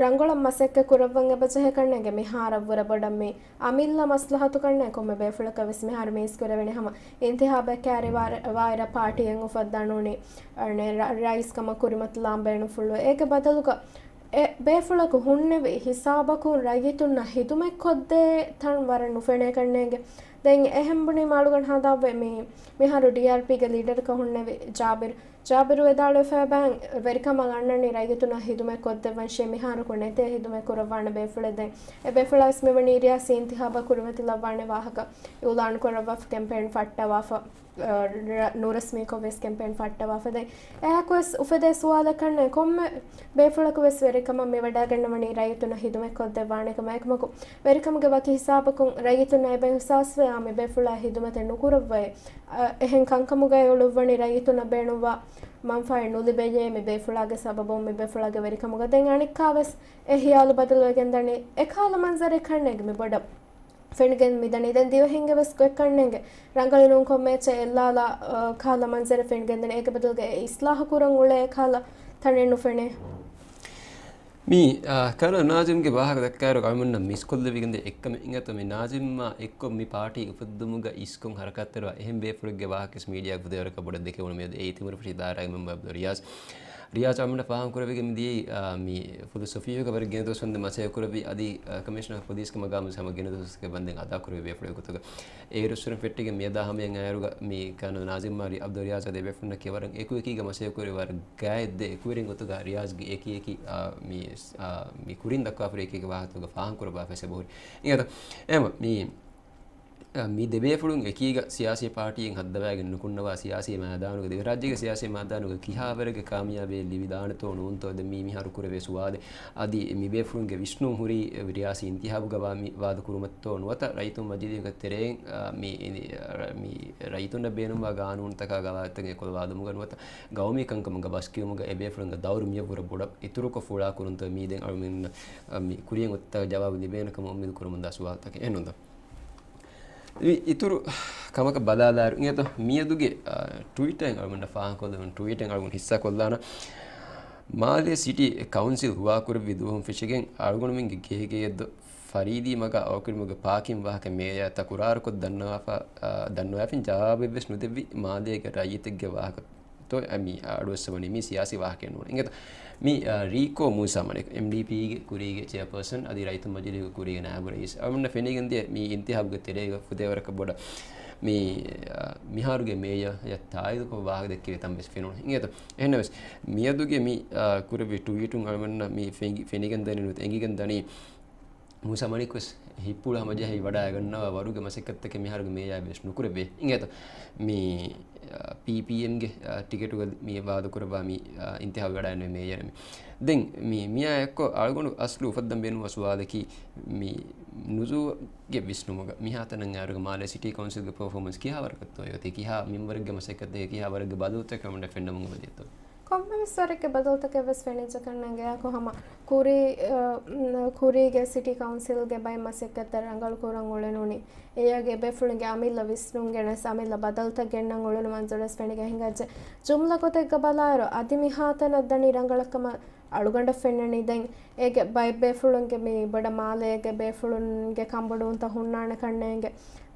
ރަނގަޅަށް މަސައްކަތް ކުރައްވަން އެބަޖެހޭ ކަންނޭނގެ މިހާރަށްވުރެ ބޮޑަށް މި އަމިއްލަ މަސްލަހަތު ކަންނޭނގެ ކޮންމެ ބޭފުޅަކަށް ވެސް މިހާރު މީސް ކުރެވެނީ ހަމަ އިންތިހާބެއް ކައިރިވާ-، ވާއިރަށް ޕާޓީއެއް އުފައްދާނޫނީ، އަނެއް ރަ-، ރައީސް ކަމަށް ކުރިމަތިލާން ބޭނުންފުޅު. އޭގެ ބަދަލުގަ އެ ބޭފުޅަކު ހުންނެވި ހިސާބަކުން ރައްޔިތުންނަށް ހިދުމަތް ކޮށްދޭ ތަން ވަރަށް ނުފެނޭ ކަންނޭނގެ. ދެން އެހެން ބުނީމަ އަޅުގަނޑު ހަނދާންވޭ މި-، މިހާރު ޑީއާރްޕީގެ ލީޑަރަކަށް ހުންނެވި ޖާބިރު. ޖާބިރު ވިދާޅުވެފައި ބައިން ވެރިކަމަށް އަންނަނީ ރައްޔިތުންނަށް ހިދުމަތް ކޮށްދެއްވަން ޝޭ މިހާރަކު ނެތޭ ހިދުމަތް ކުރައްވާނެ ބޭފުޅެއް. ދެން އެ ބޭފުޅާވެސް މިވަނީ ރިޔާސީ އިންތިހާބަށް ކުރިމަތިލައްވާނެ ވާހަކަ އިއުލާން ކުރައްވާފަ ކެމްޕޭން ފައްޓަވާފަ، އަ، ރަ-، ނުރަސްމީކޮށް ވެސް ކެމްޕޭން ފައްޓަވާފަ. ދެން އެއާއެކު ވެސް އުފެދޭ ސުވާލަކަށް ކޮންމެ ބޭފުޅަކު ވެސް ވެރިކަމަށް މިވަޑައިގަންނަވަނީ ރައްޔިތުންނަށް ހިދުމަތް ކޮށްދެއްވާނެ ކަމަށް. އެކަމަކު ވެރިކަމުގެ ވަކި ހިސާބަކުން ރައްޔިތުންނަށް އެބަ އިހުސާސްވޭ އާ މި ބޭފުޅާ ހިދުމަތެއް ނުކުރައްވައޭ. އަ، އެހެން ކަންކަމުގައި އުޅުއްވަނީ ރައްޔިތުންނަށް ބޭނުންވާ މަންފާއެއް ނުލިބެޔޭ، މި ބޭފުޅާގެ ސަބަބުން މި ބޭފުޅާގެ ވެރިކަމުގަ. ދެން އަނެއްކާވެސް އެ ހިޔާލު ބަދަލުވެގެން ދަނީ އެކަހަލަ މަންޒަރެއް ކަންނޭނގެ މި ބޮޑަށް ފެނިގެން މިދަނީ. ދެން ދިވެހިންގެ ވެސް ގޮތް ކަންނޭނގެ ރަނގަޅު ނޫން ކޮންމެ އެއްޗެއް އެއްލާލާ، އަ، ކަހަލަ މަންޒަރެއް ފެނިގެން ދަނީ. އޭގެ ބަދަލުގަ އެ އިސްލާހު ކުރަން އުޅޭ އެކަހަލަ ތަނެއް ނުފެނޭ. މި، އާ، ކަނަ ނާޒިމްގެ ވާހަކަ ދައްކާއިރު އަޅުމެންނަށް މިސްކޮށްލެވިގެންދޭ އެއްކަމެއް އިނގޭތޯ، މި ނާޒިމްއާ އެއްކޮށް މި ޕާޓީ އުފެއްދުމުގަ އިސްކޮށް ހަރަކާތްތެރިވާ އެހެން ބޭފުޅެއްގެ ވާހަކަވެސް މީޑިއާގަ ފުދޭވަރަކަށް ބޮޑަށް ދެކެވުނު މިއަދު އެ އިތުރު ފެށި ދާއިރާގެ މެމްބަރ އަބްދުއްރިޔާޒް. ރިޔާޒް އަޅުމެންނަށް ފާހަގަކުރެވިގެން މިދިޔައީ، އާ، މި ފުލުސް އޮފީހުގަ ވަރަށް ގިނަ ދުވަސް ވަންދެން މަސައްކަތް ކުރެއްވި އަދި، އާ، ކަމިޝަނަރ އޮފް ޕޮލިސްގެ މަގާމު ހަމަ ގިނަ ދުވަސްގެ ވަންދެން އަދާކުރެއްވި ބޭފުޅެއް ގޮތުގަ. އޭރުއްސުރެން ފެއްޓިގެން މިއަދާ ހަމަޔަށް އައިއިރުގަ މި ކަނަ ނާޒިމްއާ ރި-، އަބްދުއްރިޔާޒް އަދި އެ ބޭފުޅުންނަކީ ވަރަށް އެކުއެކީގަ މަސައްކަތް ކުރެވި ވަރަށް ގާތް ދެ އެކުވެރިން ގޮތުގަ ރިޔާޒްގެ އެކި އެކި، އާ، މި، އާ، މި ކުރިން ދައްކާފަ އެކި އެކި ވާހަކަތަކުގަ ފާހަގަކުރައްވާފަ އެބަހުރި. އިނގޭތޯ؟ އެހެމަ މި، އާ، މި ދެބޭފުޅުން އެކީގަ ސިޔާސީ ޕާޓީއެއް ހައްދަވައިގެން ނުކުންނަވާ ސިޔާސީ މައިދާނުގަ ދިވެހިރާއްޖޭގެ ސިޔާސީ މައިދާނުގަ ކިހާވަރެއްގެ ކާމިޔާބީއެއް ލިބިދާނެތޯ ނޫންތޯ ދެން މީ މިހާރު ކުރެވޭ ސުވާލެއް. އަދި މި ބޭފުޅުންގެ ވިސްނުން ހުރީ ރިޔާސީ އިންތިހާބުގަ ވާ މި ވާދަ ކުރުމަށްތޯ ނުވަތަ ރައްޔިތުން މަޖިލީހުގެ ތެރެއިން، އާ، މި، މި، ރައްޔިތުންނަށް ބޭނުންވާ ގާނޫނުތަކާ ގަވާއިދުތަކެއް އެކޮލަށް ވާދުމުގަ ނުވަތަ ގައުމީ ކަންކަމުގަ ބަސްކިޔުމުގަ އެ ބޭފުޅުންގެ ދައުރު މިއަށްވުރެ ބޮޑަށް އިތުރުކޮށް ފުޅާކުރުންތޯ މީ ދެން އަޅުމެންނަށް، އާ، މި ކުރިޔަށް އޮތްތަން ޖަވާބު ލިބޭނެ ކަމަށް އުއްމީދު ކުރަމުންދާ ސުވާލުތަކެއް އެހެންނުންތޯ؟ މި އިތުރު ކަމަކަށް ބަލާލާއިރު އިނގޭތޯ މިއަދުގެ، އާ، ޓްވީޓެއް އަޅުގަނޑަށް ފާހަގަކޮށްލެވުނު ޓްވީޓެއް އަޅުގަނޑު ހިއްސާކޮށްލާނަން. މާލޭ ސިޓީ ކައުންސިލް ހުވާކުރެއްވި ދުވަހުން ފެށިގެން އަޅުގަނޑުމެންގެ ގޭގެއެއްދޯ ފަރީދީ މަގާ އަވަކުރިމުގެ ޕާކިން ވާހަކަ މޭޔަރ ތަކުރާރުކޮށް ދަންނަވާފަ، އާ، ދަންނަވާފިން ޖަވާބެއްވެސް ނުދެއްވި މާލޭގެ ރައްޔިތެއްގެ ވާހަކަ ތޯ، އަ، މި އަޑުއައްސަވަނީ މީ ސިޔާސީ ވާހަކައެއް ނޫން. އިނގޭތޯ، މި، އަ، ރީކޯ މޫސާ މަނިކު، އެމްޑީޕީގެ ކުރީގެ ޗެއާޕާސަން އަދި ރައްޔިތު މަޖިލީހުގެ ކުރީގެ ނާއިބު ރައީސް. އަޅުގަނޑަށް ފެނިގެންދިޔަ މި އިންތިހާބުގެ ތެރޭގަ ފުދޭވަރަކަށް ބޮޑަށް މި، އަ، މިހާރުގެ މޭޔަރ ތާއީދުކޮށް ވާހަކަ ދެއްކެވި ތަން ވެސް ފެނުނު. އިނގޭތޯ، އެހެންނަމަވެސް މިއަދުގެ މި، އަ، ކުރެއްވި ޓްވީޓުން އަޅުގަނޑަށް މި ފެނގި-، ފެނިގެންދަނީ ނުވަތަ އެނގިގެންދަނީ މޫސާ މަނިކު ވެސް ހިއްޕުޅު ހަމަޖެހި ވަޑައިގަންނަވާ ވަރުގެ މަސައްކަތްތަކެއް މިހާރުގެ މޭޔާ ވެސް ނުކުރެވޭ. އިނގޭތޯ، މި، އާ، ޕީޕީއެމްގެ، އާ، ޓިކެޓުގަ މި ވާދަކުރައްވާ މި، އާ، އިންތިހާބު ވަޑައިގެންނެވި މޭޔަރ މި. ދެން މި، މިއާ އެއްކޮށް އަޅުގަނޑު އަސްލު އުފައްދަން ބޭނުންވާ ސުވާލަކީ މި ނުޒޫގެ ވިސްނުމުގަ މިހާތަނަށް އައިއިރުގަ މާލޭ ސިޓީ ކައުންސިލްގެ ޕަރފޯމަންސް ކިހާ ވަރަކަށްތޯ އޮތީ؟ ކިހާ މިންވަރެއްގެ މަސައްކަތެއް، ކިހާ ވަރެއްގެ ބަދަލުތަކެއް އަޅުގަނޑަށް ފެންނަމުން އެބަދޭތޯ؟ ކޮންމެވެސް ވަރެއްގެ ބަދަލުތަކެއް ވެސް ފެނިއްޖެ ކަންނޭނގެ. އެއާއެކު ހަމަ ކުރީ، އަ، މް، ކުރީގެ ސިޓީ ކައުންސިލްގެ ބައެއް މަސައްކަތްތައް ރަނގަޅު ކުރަން އުޅެނުނީ. އެއާގެ އެބޭފުޅުންގެ އަމިއްލަ ވިސްނުން ގެނެސް އަމިއްލަ ބަދަލުތައް ގެންނަން އުޅުނު މަންޒަރުވެސް ފެނިގެން ހިނގައްޖެ. ޖުމްލަ ގޮތެއްގަ ބަލާއިރު އަދި މިހާތަނަށް ދަނީ ރަނގަޅަށްކަމަށް އަޅުގަނޑަށް ފެންނަނީ. ދެން އޭގެ ބައެއް ބޭފުޅުންގެ މި ބޮޑަށް މާލޭގެ ބޭފުޅުންގެ ކަންބޮޑުވުންތައް ހުންނާނެ ކަންނޭނގެ.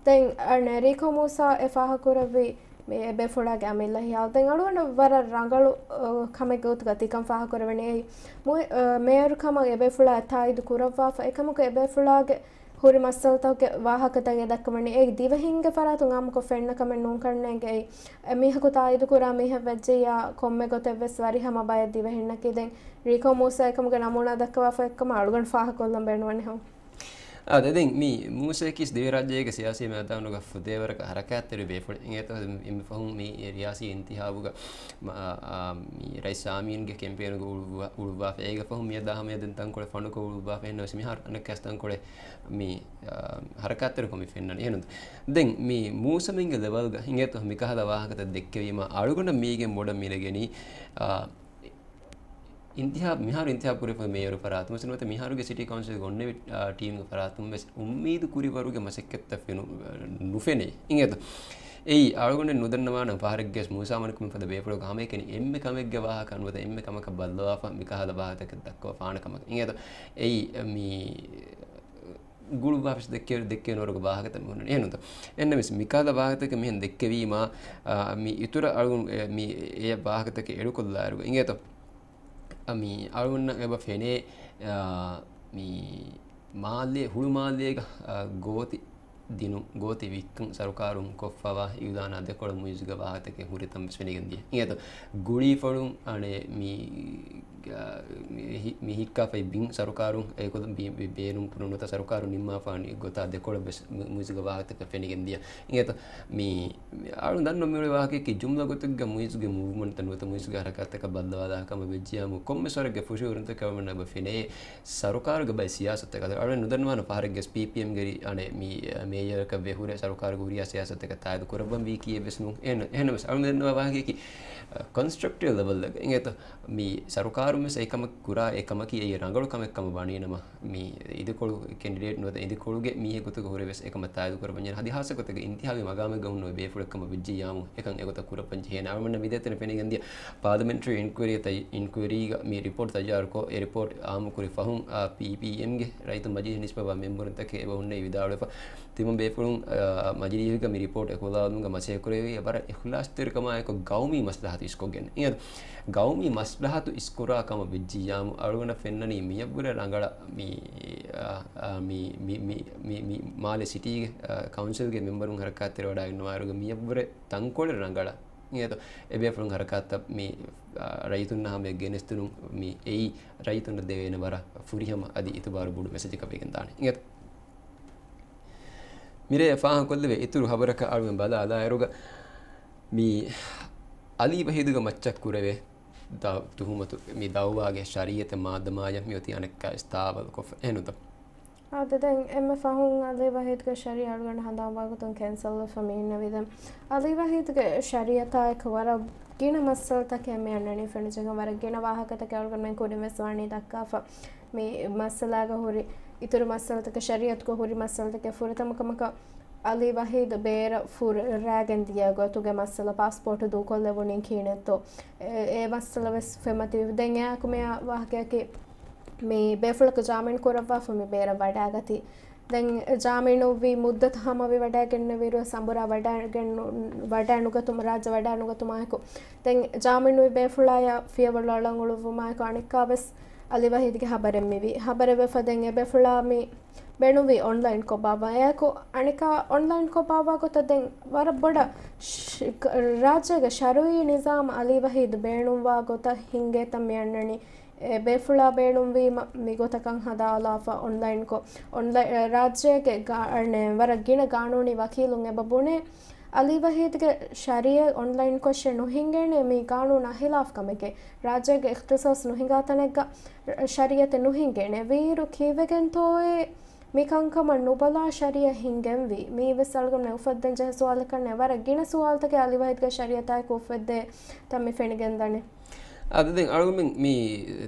ދެން އަނެއް ރީކޯ މޫސާ އެ ފާހަގަކުރެއްވީ މި އެބޭފުޅާގެ އަމިއްލަ ހިޔާލު. ދެން އަޅުގަނޑަށް ވަރަށް ރަނގަޅު، އަ، ކަމެއްގެ ގޮތުގަ ތިކަން ފާހަގަކުރެވެނީ. އެއީ މު-، އަ، މޭޔަރު ކަމަށް އެބޭފުޅާ ތާއީދު ކުރައްވާފަ. އެކަމަކު އެބޭފުޅާގެ ހުރި މައްސަލަތަކުގެ ވާހަކަތައް އެ ދައްކަވަނީ އެއީ ދިވެހިންގެ ފަރާތުން އާއްމުކޮށް ފެންނަ ކަމެއް ނޫން ކަންނޭނގެ. އެއީ އެ މީހަކު ތާއީދު ކުރާ މީހެއް ވެއްޖެއްޔާ ކޮންމެ ގޮތެއް ވެސް ވަރިހަމަ ބައެއް ދިވެހިންނަކީ. ދެން ރީކޯ މޫސާ އެކަމުގެ ނަމޫނާ ދައްކަވާފަ އެއްކަމަށް އަޅުގަނޑު ފާހަގަކޮށްލަން ބޭނުންވަނީ ހަމަ. އާދެ، ދެން މި މޫސައަކީ ދިވެހިރާއްޖޭގެ ސިޔާސީ މައިދާނުގަ ފުދޭވަރަކަށް ހަރަކާތްތެރި ބޭފުޅެއް. އިނގޭތޯ އެންމެ ފަހުން މި ރިޔާސީ އިންތިހާބުގަ މަ-، އާ، މި ރައީސް ސާމީންގެ ކެމްޕޭނުގަ އުޅުއްވާ-، އުޅުއްވާފަ. އޭގެ ފަހުން މިއަދާ ހަމަޔަށް ދެން ތަންކޮޅެއް ފަނޑުކޮށް އުޅުއްވާފަ. އެހެންނަމަވެސް މިހާރު އަނެއްކާވެސް ތަންކޮޅެއް މި، އާ، ހަރަކާތްތެރިކޮށް މި ފެންނަނީ. އެހެންނު. ދެން މި މޫސަމެންގެ ލެވަލްގަ އިނގޭތޯ މިކަހަލަ ވާހަކަތައް ދެއްކެވީމަ އަޅުގަނޑަށް މީގެން ބޮޑަށް މިނެގެނީ، އާ، އިންތިހާބު، މިހާރު އިންތިހާބު ކުރެފަ މޭޔަރު ފަރާތުން ވެސް ނުވަތަ މިހާރުގެ ސިޓީ ކައުންސިލްގެ އޮންނެވި، އާ، ޓީމްގެ ފަރާތުން ވެސް އުއްމީދު ކުރިވަރުގެ މަސައްކަތްތައް ފެނު-، ނުފެނޭ. އިނގޭތޯ؟ އެއީ އަޅުގަނޑެއް ނުދަންނަވާނަން ފަހަރެއްގެ ވެސް މޫސާ މަނިކުމެ ފަދަ ބޭފުޅަކު ހަމައެކަނި އެންމެ ކަމެއްގެ ވާހަކަ ނުވަތަ އެންމެ ކަމަކަށް ބައްލަވާފަ މިކަހަލަ ވާހަކަތައް ދައްކަވާ ފާނަ ކަމަކަށް. އިނގޭތޯ؟ އެއީ މި ގުޅުއްވާފަސް ދެއްކެ-، ދެއްކޭނެ ވަރުގެ ވާހަކަތައް މި ހުންނަނީ. އެހެންނުތަ؟ އެހެންނަމަވެސް މިކަހަލަ ވާހަކަތަކެއް މިހެން ދެއްކެވީމާ، އާ، މި އިތުރަށް އަޅުގަނޑު، އެ، މި އެ ވާހަކަތަކެއް އެޑުކޮށްލާއިރު އިނގޭތޯ؟ އަ، މި އަޅުގަނޑަށް އެބަ ފެނޭ، އާ، މި މާލޭ، ހުޅު މާލޭގަ، އާ، ގޯތި ދިނުން، ގޯތި ވިއްކަން ސަރުކާރުން ކޮށްފަވާ އިއުލާނާ ދެކޮޅަށް މުއިޒުގެ ވާހަކަތަކެއް ހުރިތަން ވެސް ފެނިގެން ދިޔަ. އިނގޭތޯ؟ ގުޅީފޮޅުން އަނެއް މި މި ހި-، މި ހިއްކާފައި ބިން ސަރުކާރުން އެކޮލަ ބި-، ބި-، ބޭނުން ކުރުނުތަ ސަރުކާރު ނިންމާފާނީ ގޮތާ ދެކޮޅަށް ވެސް މު-، މުއިޒުގެ ވާހަކަތަކަށް ފެނިގެން ދިޔަ. އިނގޭތޯ؟ މި، މި އަޅުން ދަންނަ މިއުޅެ ވާހަކައަކީ ޖުމްލަ ގޮތެއްގަ މުއިޒުގެ މޫވްމަންޓްތައް ނުވަތަ މުއިޒުގެ ހަރަކާތްތަކަށް ބައްލަވާލާ ކަމަށް ވެއްޖިޔާމު ކޮންމެސް ވަރެއްގެ ފުށިހުރުންތަކެއް އަޅުގަނޑަށް އެބަ ފެނޭ ސަރުކާރުގެ ބައެއް ސިޔާސަތުތަކަށް. އަޅުގަނޑު ނުދަންނަވާނެ ފަހަރެއްގެ ވެސް ޕީޕީއެމްގެ ރި-، އަނެއް މި، އަ، މޭޔަރަކަށް ވެ ހުރެ ސަރުކާރުގެ ހުރިހާ ސިޔާސަތުތަކަށް ތާއީދު ކުރައްވަން ވީކީއެއް ވެސް ނޫން. އެހެން-، އެހެންނަމަވެސް އަޅުގަނޑު ދަންނަވާ ވާހަކައަކީ ކޮންސްޓްރަކްޓިވް ލެވަލްއެއްގަ އިނގޭތޯ؟ މި ސަރުކާރުން ވެސް އެކަމަކު ކުރާ އެ ކަމަކީ އެއީ ރަނގަޅު ކަމެއް ކަމަށް ވަނީނަމަ، މި އިދިކޮޅު ކެންޑިޑޭޓް ނުވަތަ އިދިކޮޅުގެ މީހެއް ގޮތުގަ ހުރެ ވެސް އެކަމަށް ތާއީދު ކުރައްވަންޏާ ހަދި ހާއްސަ ގޮތެއްގަ އިންތިހާބީ މަގާމެއްގަ ހުންނެވި ބޭފުޅެއް ކަމަށް ވެއްޖިއްޔާމު އެކަން އެގޮތަށް ކުރައްވަން ޖެހޭނެ. އަޅުގަނޑަށް މިދޭތެރޭ ފެނިގެންދިޔަ ޕާލަމެންޓްރީ އިންކުއަރީ ތައް-، އިންކުއަރީގަ މި ރިޕޯޓް ތައްޔާރުކޮށް، އެ ރިޕޯޓް އާއްމުކުރި ފަހުން، އާ، ޕީޕީއެމްގެ ރައްޔިތުން މަޖިލީހަށް ނިސްބަތްވާ މެމްބަރުންތަކެއް އެބަ ހުންނެވި ވިދާޅުވެފަ، ތިމަން ބޭފުޅުން، އާ، މަޖިލީހުގަ މި ރިޕޯޓް އެކުލަވާލުމުގަ މަސައްކަތް ކުރެވި ވަރަށް އިޚްލާޞްތެރިކަމާއެކު ގައުމީ މަސްލަހަތު އިސްކޮށްގެން. އިނގޭތޯ؟ ގައުމީ މަސްލަހަތު އިސްކުރާ ކަމަށް ވެއްޖިއްޔާމު އަޅުގަނޑަށް ފެންނަނީ މިއަށްވުރެ ރަނގަޅަށް މި، އާ، އާ، މި، މި، މި، މި، މި މާލެ ސިޓީގެ، އާ، ކައުންސިލްގެ މެމްބަރުން ހަރަކާތްތެރިވަޑައިގަންނަވާއިރުގަ މިއަށްވުރެ ތަންކޮޅެއް ރަނގަޅަށް. އިނގޭތޯ؟ އެބޭފުޅުން ހަރަކާތްތައް މި، އާ، ރައްޔިތުންނާ ހަމަޔަށް ގެނެސްދިނުން މި އެއީ ރައްޔިތުންނަށް ދެވޭނެ ވަރަށް ފުރިހަމަ އަދި އިތުބާރު ބޮޑު މެސެޖަކަށް ވެގެންދާނެ. އިނގޭތޯ؟ މިރޭ ފާހަގަކޮށްލެވޭ އިތުރު ހަބަރަކަށް އަޅުގަނޑު ބަލާލާއިރުގަ، މި އަލީ ވަހީދުގެ މައްޗަށް ކުރެވޭ ދަ-، ތުހުމަތު، މި ދައުވާގެ ޝަރީއަތެއް މާއްދަ މާޔަށް މިއޮތީ އަނެއްކާވެސް ތާވަލުކޮށްފަ. އެހެންނުތަ؟ އާދެ، ދެން އެންމެ ފަހުން އަލީ ވަހީދުގެ ޝަރީއަތް އަޅުގަނޑު ހަނދާންވާގޮތުން ކެންސަލްވެފަ މި އިންނެވި. ދެން އަލީ ވަހީދުގެ ޝަރީއަތާއެކު ވަރަށް ގިނަ މައްސަލަތަކެއް މި އަންނަނީ ފެނިޖެހުން، ވަރަށް ގިނަ ވާހަކަތަކެއް އަޅުގަނޑުމެން ކުރިން ވެސް ވާނީ ދައްކާފަ. މި މައްސަލާގަ ހުރި އިތުރު މައްސަލަތަކެއް، ޝަރީއަތުގަ ހުރި މައްސަލަތަކެއް ފުރަތަމަ ކަމަކަށް އަލީ ވަހީދު ބޭރަށް ފުރ-، ރާގެން ދިޔަ ގޮތުގެ މައްސަލަ، ޕާސްޕޯޓު ދޫކޮށްލެވުނީ ކިހިނެއްތޯ؟ އެ، އެ މައްސަލަ ވެސް ފެންމަތިވި. ދެން އެއާއެކު މިއާ ވާހަކައަކީ މި ބޭފުޅަކު ޖާމިން ކުރައްވާފަ މި ބޭރަށް ވަޑާގަތީ. ދެން ޖާމިނުވި މުއްދަތު ހަމަވި ވަޑައިގެންނެވިއިރު ސަނބުރާ ވަޑައިގެން-، ވަޑައިނުގަތުމަށް، ރާއްޖެ ވަޑައިނުގަތުމާއެކު، ދެން ޖާމިނުވި ބޭފުޅާޔާ ފިޔަވަޅު އަޅަން އުޅުއްވުމާއެކު އަނެއްކާވެސް އަލީ ވަހީދުގެ ހަބަރެއް މިވީ. ހަބަރެއް ވެފަ ދެން އެބޭފުޅާ މި ބޭނުންވީ އޮންލައިންކޮށް ބާއްވާ. އެއާއެކު އަނެއްކާ އޮންލައިންކޮށް ބާއްވާ ގޮތަށް ދެން ވަރަށް ބޮޑަށް ޝް-، ކ-، ރާއްޖޭގެ ޝަރުއީ ނިޒާމް އަލީ ވަހީދު ބޭނުންވާ ގޮތަށް ހިންގޭތަން މި އަންނަނީ. އެ ބޭފުޅާ ބޭނުންވީމަ މިގޮތަކަށް ހަދާލާފަ އޮންލައިންކޮށް، އޮންލައި-، ރާއްޖޭގެ ގާ-، އަނެއް ވަރަށް ގިނަ ގާނޫނީ ވަކީލުން އެބަ ބުނޭ، އަލީ ވަހީދުގެ ޝަރީއަތް އޮންލައިންކޮށް ނުހިނގޭނެ، މީ ގާނޫނާ ހިލާފް ކަމެކޭ. ރާއްޖޭގެ އިޚްތިޞާޞް ނުހިނގާ ތަނެއްގަ ޝަރީއަތެއް ނުހިނގޭނެ. ވީއިރު ކީއްވެގެންތޯއޭ މި ކަންކަމަށް ނުބަލާ ޝަރީއަތް ހިންގެންވީ. މީވެސް އަޅުގަނޑުމެން އުފައްދަން ޖެހޭ ސުވާލަކަށް ނެތް. ވަރަށް ގިނަ ސުވާލުތަކެއް އަލީ ވަހީދުގެ ޝަރީއަތާއެކު އުފެއްދޭ ތަން މި ފެނިގެންދަނީ. އަދި ދެން އަޅުގަނޑުމެން މި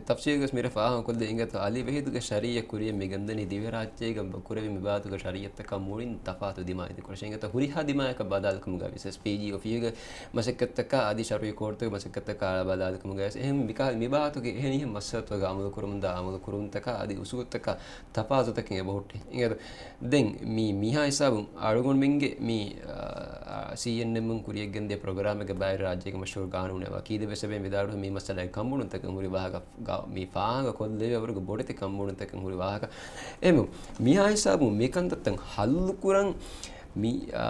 ތަފްސީލުގަސް މިރޭ ފާހަގަކޮށްލި އިނގޭތޯ އަލީ ވަހީދުގެ ޝަރީއަތް ކުރިޔަށް މި ގެންދަނީ ދިވެހިރާއްޖޭގަ ކުރެވި މި ބާތުގެ ޝަރީއަތްތަކާ މުޅިން ތަފާތު ދިމާވެތި ކޮށް. އިނގޭތޯ ހުރިހާ ދިމާޔަކަށް ބަލާލުކަމުގަ ވިޔަސް ޕީޖީ އޮފީހުގެ މަސައްކަތްތަކާ އަދި ޝަރުއީ ކޯޓުތަކުގެ މަސައްކަތްތަކާ ބަލާލުކަމުގަ ވިޔަސް އެހެން މިކަހަލަ މި ބާތުގެ އެހެނިހެން މައްސަލަތަކުގަ އަމަލުކުރަމުންދާ އަމަލުކުރުންތަކާ އަދި އުސޫލުތަކާ ތަފާތުތަކެއް އެބަހުއްޓޭ. އިނގޭތޯ ދެން މި މިހާ ހިސާބުން އަޅުގަނޑުމެންގެ މި، އާ، ސީއެންއެމް ކުރިޔަށްގެންދިޔަ ޕްރޮގްރާމެއްގެ ބައި ރާއްޖޭގެ މަޝްހޫރު ގާނޫނެއް ވަކީލެއްވެސް އެބައި ވިދާޅުވި މި މައްސަލައިގެ ކަންބޮޑުވުންތަކެއް ހުރި ވާހަކަ ގާ-، މި ފާހަގަ ކޮށްލެވޭ ވަރުގެ ބޮޑެތި ކަންބޮޑުވުންތަކެއް ހުރި ވާހަކަ. އެމު މިހާ ހިސާބުން މި ކަންތައްތައް ހައްލުކުރަން މި، އާ،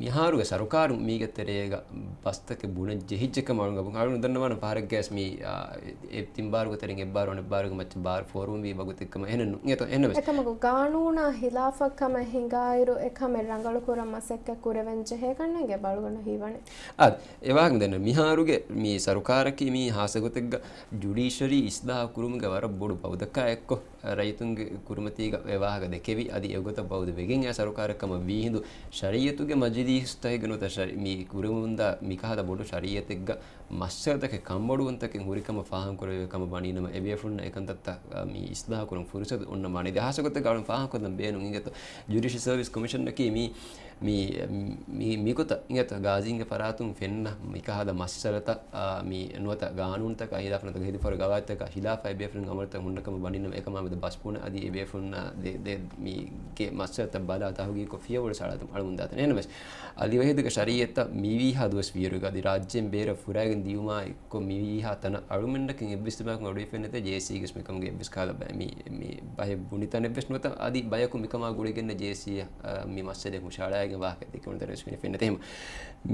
މިހާރުގެ ސަރުކާރުން މީގެ ތެރޭގަ ބަސްތަކެއް ބުނަން ޖެހިއްޖެކަމަށް އަޅުގަނޑު ދަންނަވާނަން ފަހަރެއްގަސް މި، އާ، އެ ތިން ބާރުގެ ތެރެއިން އެއްބާރު އަނެއްބާރުގެ މައްޗަށް ބާރު ފޯރުވުން ވީ ވަގުތެއްކަމަށް އެހެނެއް ނޫން. އެތަ-، އެހެންނަމަވެސް. އެކަމަކު ގާނޫނާ ހިލާފަށް ކަމެއް ހިނގާއިރު އެ ކަމެއް ރަނގަޅުކުރަން މަސައްކަތް ކުރެވެން ޖެހޭކަންނޭނގެ އަޅުގަނޑަށް ހީވަނީ. އާ، އެ ވާހަކަ ދެން މިހާރުގެ މި ސަރުކާރަކީ މި ހާއްސަ ގޮތެއްގަ ޖުޑިޝަރީ އިސްލާހު ކުރުމުގެ ވަރަށް ބޮޑު ބައުދަކާ އެއްކޮށް، ރައްޔިތުންގެ ކުރިމަތީގަ އެ ވާހަކަ ދެކެވި، އަދި އެގޮތަށް ބައުދު ވެގެން އައި ސަރުކާރެއް ކަމަށް ވީ ހިނދު، ޝަރީއަތުގެ މަޖިލީހުސްތަކެއްގަ ނުވަތަ ޝަރީ-، މި ކުރެވެމުންދާ މިކަހަލަ ބޮޑު ޝަރީއަތެއްގަ މައްސަލަތަކެއް ކަންބޮޑުވުންތަކެއް ހުރިކަމަށް ފާހަގަކުރެވޭ ކަމަށް ވަނީނަމަ، އެބޭފުޅުންނަށް އެކަންތައްތައް، އާ، މި އިސްލާހު ކުރުން ފުރުސަތު އޮންނަ މާނަ. އަދި ހާއްސަ ގޮތެއްގަ އަޅުން ފާހަގަކޮށްލަން ބޭނުން އިނގޭތޯ، ޖުޑިޝަލް ސަރވިސް ކޮމިޝަނަކީ މި މި، މި، މިގޮތަށް އިނގޭތޯ ގާޒީންގެ ފަރާތުން ފެންނަ މިކަހަލަ މައްސަލަތައް، އާ، މި ނުވަތަ ގާނޫނުތަކާ ހިލާފަށް ނުވަތަ ހެދިފަހުރި ގަވާއިދުތަކާ ހިލާފަށް އެބޭފުޅުން އަމަލުތައް ހުންނަ ކަމަށް ވަނީނަމަ، އެކަމާ މެދު ބަސް ބުނެ އަދި އެބޭފުޅުންނާ ދެ، ދެ، މީގެ މައްސަލަތައް ބަލާ ތަހުގީގުކޮށް ފިޔަވަޅު ސަޅާދަމުން އަޅަމުން ދާތަން. އެހެންނަމަވެސް، އަލީ ވަހީދުގެ ޝަރީއަތަށް މިވީހާ ދުވަސް ވިއިރުގަ އަދި ރާއްޖޭން ބޭރަށް ފުރާގެން ދިޔުމާއި ކޮށް މިވީހާ ތަނަށް އަޅުމެންނަކަށް އެއްވެސް ތިބާކުން އަޑުއިވިފެންނެތެ ޖޭސީގެސް މިކަމުގެ އެއްވެސް ކަހަލަ ބަ-، މި، މި ބަހެއް ބުނިތަނެއްވެސް ނުވަތަ އަދި ބަޔަކު މިކަމާ ގުޅިގެންނެ ޖޭސީއަށް، އަ، މި މައްސަލައެއް ހުށަހަޅައިގެން ވާހަކަ ދެކެވުނު ތަނެއްވެސް ފެނިފެންނެތެ ހެމަ.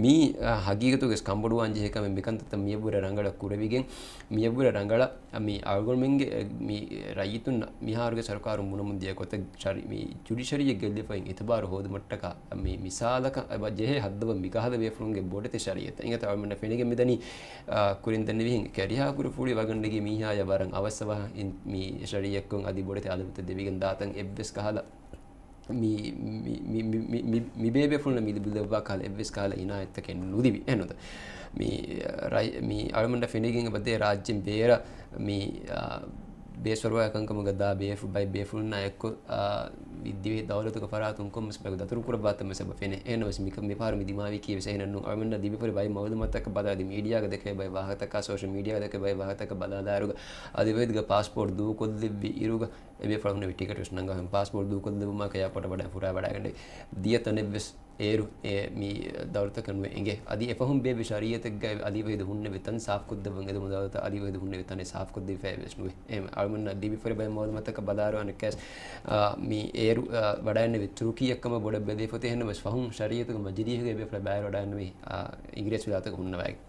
މި، އަ، ހަގީގަތުގެސް ކަންބޮޑުވާން ޖެހޭ ކަމެއް މިކަންތައްތައް މިޔަށްވުރެ ރަނގަޅަށް ކުރެވިގެން، މިޔަށްވުރެ ރަނގަޅަށް މި އަޅުގަނޑުމެންގެ، އެ، މި ރައްޔިތުންނަށް މިހާރުގެ ސަރުކާރުން ބުނަމުން ދިޔަ ގޮތަށް ޝަރީ-، މި ޖުޑިޝަރީއަށް ގެއްލިފައި އިތުބާރު ހޯދުމަށްޓަކާ މި މިސާލަކަށް އެބަ ޖެހޭ ހައްދަވަން މިކަހަލަ ބޭފުޅުންގެ ބޮޑެތި ޝަރީއަތް. އިނގޭތޯ އަޅުމެންނަށް ފެނިގެން މިދަނީ، އާ، ކުރިން ދެންނެވިހެން ކެރިހާ ކުރި ފުޅި ވަގަންޑިގެ މީހާޔަށް ވަރަށް އަވަސް އަވަހަށް އިން-، މި ޝަރީއަތްކޮށް އަދި ބޮޑެތި އަލަވަތެއް ދެވިގެން ދާތަން އެއްވެސް ކަހަލަ މި، މި، މި ބޭބޭފުޅުންނަށް މި ލިބިލައްވާ ކަހަލަ އެއްވެސް ކަހަލަ އިނާޔަތްތަކެއް ނުލިބި. އެހެންނުތަ؟ މި ރައި-، މި އަޅުމެންނަށް ފެނިގެން އެބަދޭ ރާއްޖެން ބޭރަށް މި، އާ، ބޭސްފަރުވާ ކަންކަމުގަ ދާ ބޭފު-، ބައެއް ބޭފުޅުންނާ އެއްކޮށް، އާ، ދިވެހި ދައުލަތުގެ ފަރާތުން ކޮންމެސް ބަޔަކު ދަތުރުކުރައްވާތަން ވެސް އެބަ ފެނޭ. އެހެންނަމަވެސް މިކަ-، މިފަހަރު މި ދިމާވީކީ ވެސް އެހެނެއް ނޫން. އަޅުމެންނަށް ލިބިފައި ބައެއް މައުލޫމާތުތަކަށް ބަލާ އަދި މީޑިއާގަ ދެކޭ ބައެއް ވާހަކަތަކާ ސޯޝަލް މީޑިއާގަ ދެކޭ ބައެއް ވާހަކަތަކަށް ބަލާލާއިރުގަ އަލީ ވަހީދުގެ ޕާސްޕޯޓް ދޫކޮށްލެއްވި އިރުގަ އެބޭފުޅުން ޓިކެޓް ވެސް ނަންގަހެން ޕާސްޕޯޓް ދޫކޮށްލެވުމާ އެއާޕޯޓަށް ވަޑައި ފުރާވަޑައިގަނޑެ ދިޔަ ތަނެއްވެސް އޭރު އެ މި ދައުލަތަކަށް ނުވެ އެނގޭ. އަދި އެފަހުން ބޭއްވި ޝަރީއަތެއްގައި އަލީ ވަހީދު ހުންނެވި ތަން ސާފްކޮށްދެއްވަން އެދުމު ދައުލަތަށް އަލީ ވަހީދު ހުންނެވި ތަނެއް ސާފްކޮށްދެވިފައެއް ވެސް ނުވޭ. އެހެން އަޅުމެންނަށް ލިބިފައި ބައެއް މައުލޫމާތަކަށް ބަލާއިރު އަނެއްކާސް، އާ، މި އޭރު، އާ، ވަޑައިގެންނެވި ތުރުކީއަށް ކަމަށް ބޮޑަށް ބެލެވިފަ އޮތީ. އެހެންނަމަވެސް ފަހުން ޝަރީއަތުގެ މަޖިލީހުގައި އެބޭފުޅާ ބައިވެރިވަޑައިގަންނެވި، އާ، އިނގިރޭސިވިލާތަކަށް ހުންނަވައިގެން.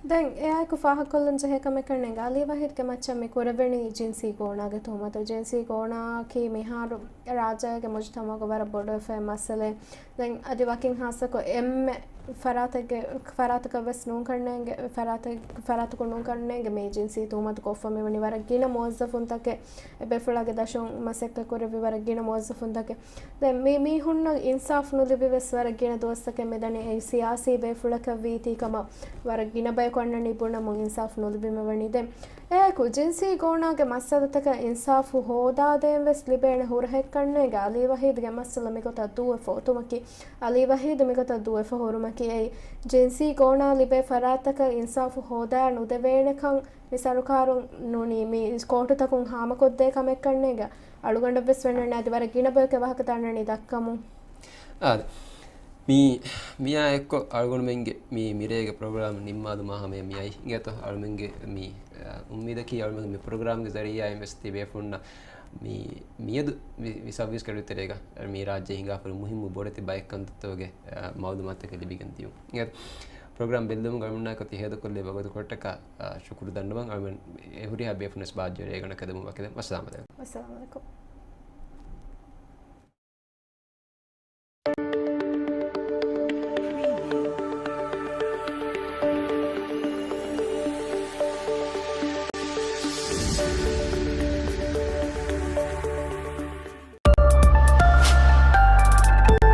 ދެން އެއާއެކު ފާހަގަކޮށްލަން ޖެހޭ ކަމެއް ކަންނޭނގެ އަލީ ވަހީދުގެ މައްޗަށް މި ކުރެވެނީ ޖިންސީ ގޯނާގެ ތުހުމަތު. ޖިންސީ ގޯނާއަކީ މިހާރު ރާއްޖޭގެ މުޖުތަމަޢުގަ ވަރަށް ބޮޑުވެފައި މައްސަލައެއް. ދެން އަދި ވަކިން ހާއްސަކޮށް އެންމެ ފަރާތެއްގެ، ފަރާތަކަށް ވެސް ނޫން ކަންނޭނގެ، ފަރާތެއް، ފަރާތަކުން ނޫން ކަންނޭނގެ މި ޖިންސީ ތުހުމަތު ކޮށްފަ މިވަނީ ވަރަށް ގިނަ މުވައްޒަފުންތަކެއް އެބޭފުޅާގެ ދަށުން މަސައްކަތް ކުރެއްވި ވަރަށް ގިނަ މުވައްޒަފުންތަކެއް. ދެން މި މީހުންނަށް އިންސާފު ނުލިބި ވެސް ވަރަށް ގިނަ ދުވަސްތަކެއް މިދަނީ އެއީ ސިޔާސީ ބޭފުޅަކަށް ވީތީ ކަމަށް ވަރަށް ގިނަ ބަޔަކު އަންނަނީ ބުނަމުން އިންސާފު ނުލިބިމެވަނީ. ދެން އެއާއެކު ޖިންސީ ގޯނާގެ މައްސަލަތަކަށް އިންސާފު ހޯދާދޭން ވެސް ލިބޭނެ ހުރަހެއް ކަންނޭނގެ އަލީ ވަހީދުގެ މައްސަލަ މިގޮތަށް ދޫވެފަ އޮތުމަކީ، އަލީ ވަހީދު މިގޮތަށް ދޫވެފަ ހުރުމަކީ އެއީ ޖިންސީ ގޯނާ ލިބޭ ފަރާތްތަކަށް އިންސާފު ހޯދާ ނުދެވޭނެކަން މި ސަރުކާރުން ނޫނީ މި ކޯޓުތަކުން ހާމަކޮށްދޭ ކަމެއް ކަންނޭނގެ. އަޅުގަނޑަށް ވެސް ފެންނަނީ އަދި ވަރަށް ގިނަ ބަޔަކު އެ ވާހަކަ ދަންނަނީ ދައްކަމުން. އާދެ. މި، މިއާ އެއްކޮށް އަޅުގަނޑުމެންގެ މި މިރޭގެ ޕްރޮގްރާމް ނިންމާލުމާ ހަމަޔަށް މިއައީ. އިނގޭތޯ އަޅުމެންގެ މި، އާ، އުއްމީދަކީ އަޅުމެންގެ މި ޕްރޮގްރާމްގެ ޒަރީއާއިން ވެސް ތިބޭފުޅުންނަށް މި، މިއަދު މި، މި ސައުވީސް ގަޑި ތެރޭގަ މި ރާއްޖެ ހިނގާފަރު މުހިއްމު ބޮޑެތި ބައެއް ކަންތައްތަކުގެ، އާ، މައުލޫމާތުތަކެއް ލިބިގެން ދިޔުން. އިނގޭތޯ ޕްރޮގްރާމް ބެއްލެވުމުގެ އަޅުމެންނާ އެކޮތި ހޭދަކޮށްލެވޭ ވަގުތުކޮޅަށްޓަކާ، އާ، ޝުކުރު ދަންނަވަން. އަޅުމެން އެ ހުރިހާ ބޭފުޅުން ވެސް ބާއްޖަވެރި ގަނޑަކަށް ދެމުން ވަކިލެވުން. އައްސަލާމު ޢަލައިކުމް. އައްސަލާމު ޢަލައިކުމް.